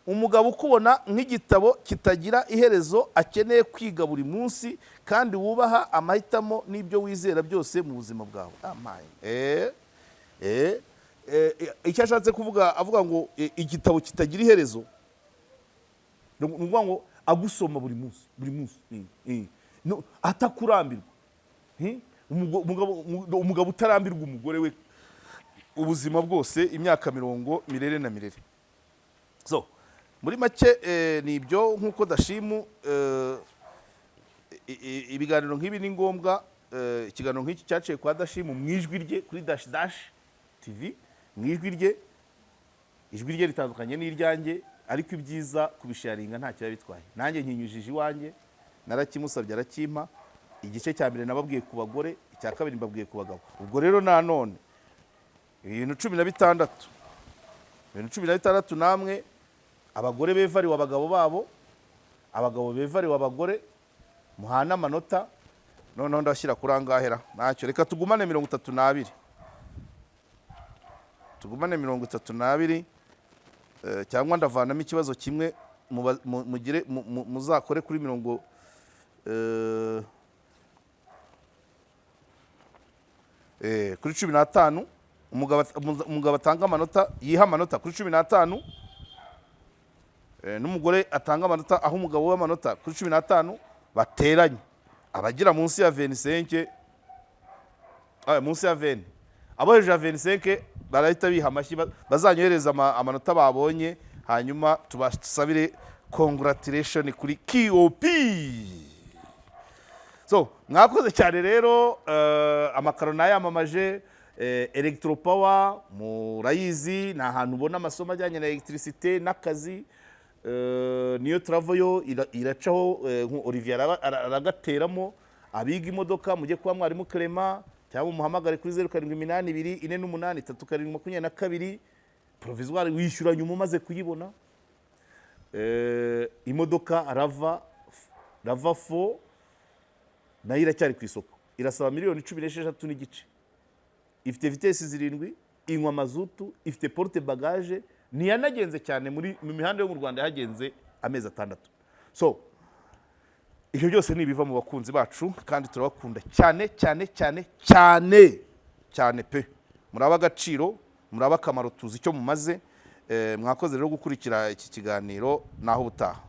umugabo ukubona nk'igitabo kitagira iherezo akeneye kwiga buri munsi kandi wubaha amahitamo n'ibyo wizera byose mu buzima bwawe. Amaye. Icyo ashatse kuvuga, avuga ngo igitabo kitagira iherezo, ni ukuvuga ngo agusoma buri munsi, buri munsi. No, atakurambirwa. Umugabo utarambirwa umugore we ubuzima bwose, imyaka mirongo mirere na mirere. So muri make ni ibyo. Nk'uko dashimu ibiganiro nk'ibi ni ngombwa. Ikiganiro nk'iki cyaciye kwa Dashimu mu ijwi rye kuri Dash Dash TV, mu ijwi rye. Ijwi rye ritandukanye n'iryanjye, ariko ibyiza kubisharinga ntacyo biba bitwaye. Nanjye nkinyujije iwanjye, narakimusabye arakimpa. Igice cya mbere nababwiye ku bagore, icya kabiri mbabwiye ku bagabo. Ubwo rero nanone ibintu 16, ibintu 16, namwe abagore bevariwe abagabo babo, abagabo bevariwe abagore, muhane amanota. Noneho ndashyira kuri angahera ntacyo, reka tugumane 32, tugumane 32, cyangwa ndavanamo ikibazo kimwe, mugire muzakore kuri mirongo kuri 15. Umugabo atanga amanota, yiha amanota kuri 15, n'umugore atanga amanota, aho umugabo we amanota kuri 15, bateranye. Abagira munsi ya 25, munsi ya 20, abo hejuru ya 25 barahita biha amashyi, bazanyohereza amanota babonye, hanyuma tubasabire congratulation kuri KOP. So mwakoze cyane rero. Amakaro nayamamaje, Electropower murayizi, ni ahantu ubona amasomo ajyanye na electricité n'akazi. Niyo Travel yo iracaho, Olivier aragateramo. Abiga imodoka mujye kuba mwarimu Clement, cyangwa umuhamagare kuri 0782 48 37 22. Provisoire wishyura nyuma umaze kuyibona. Imodoka RAV4 nayo iracyari ku isoko, irasaba miliyoni 16.5, ifite vitesse zirindwi, inywa mazutu, ifite porte bagage, ntiyanagenze cyane mu mihanda yo mu Rwanda, yahagenze amezi 6. So ibyo byose ni ibiva mu bakunzi bacu, kandi turabakunda cyane cyane cyane cyane cyane pe. Muraba agaciro, muraba akamaro, tuzi icyo mumaze. Mwakoze rero gukurikira iki kiganiro, naho ubutaha.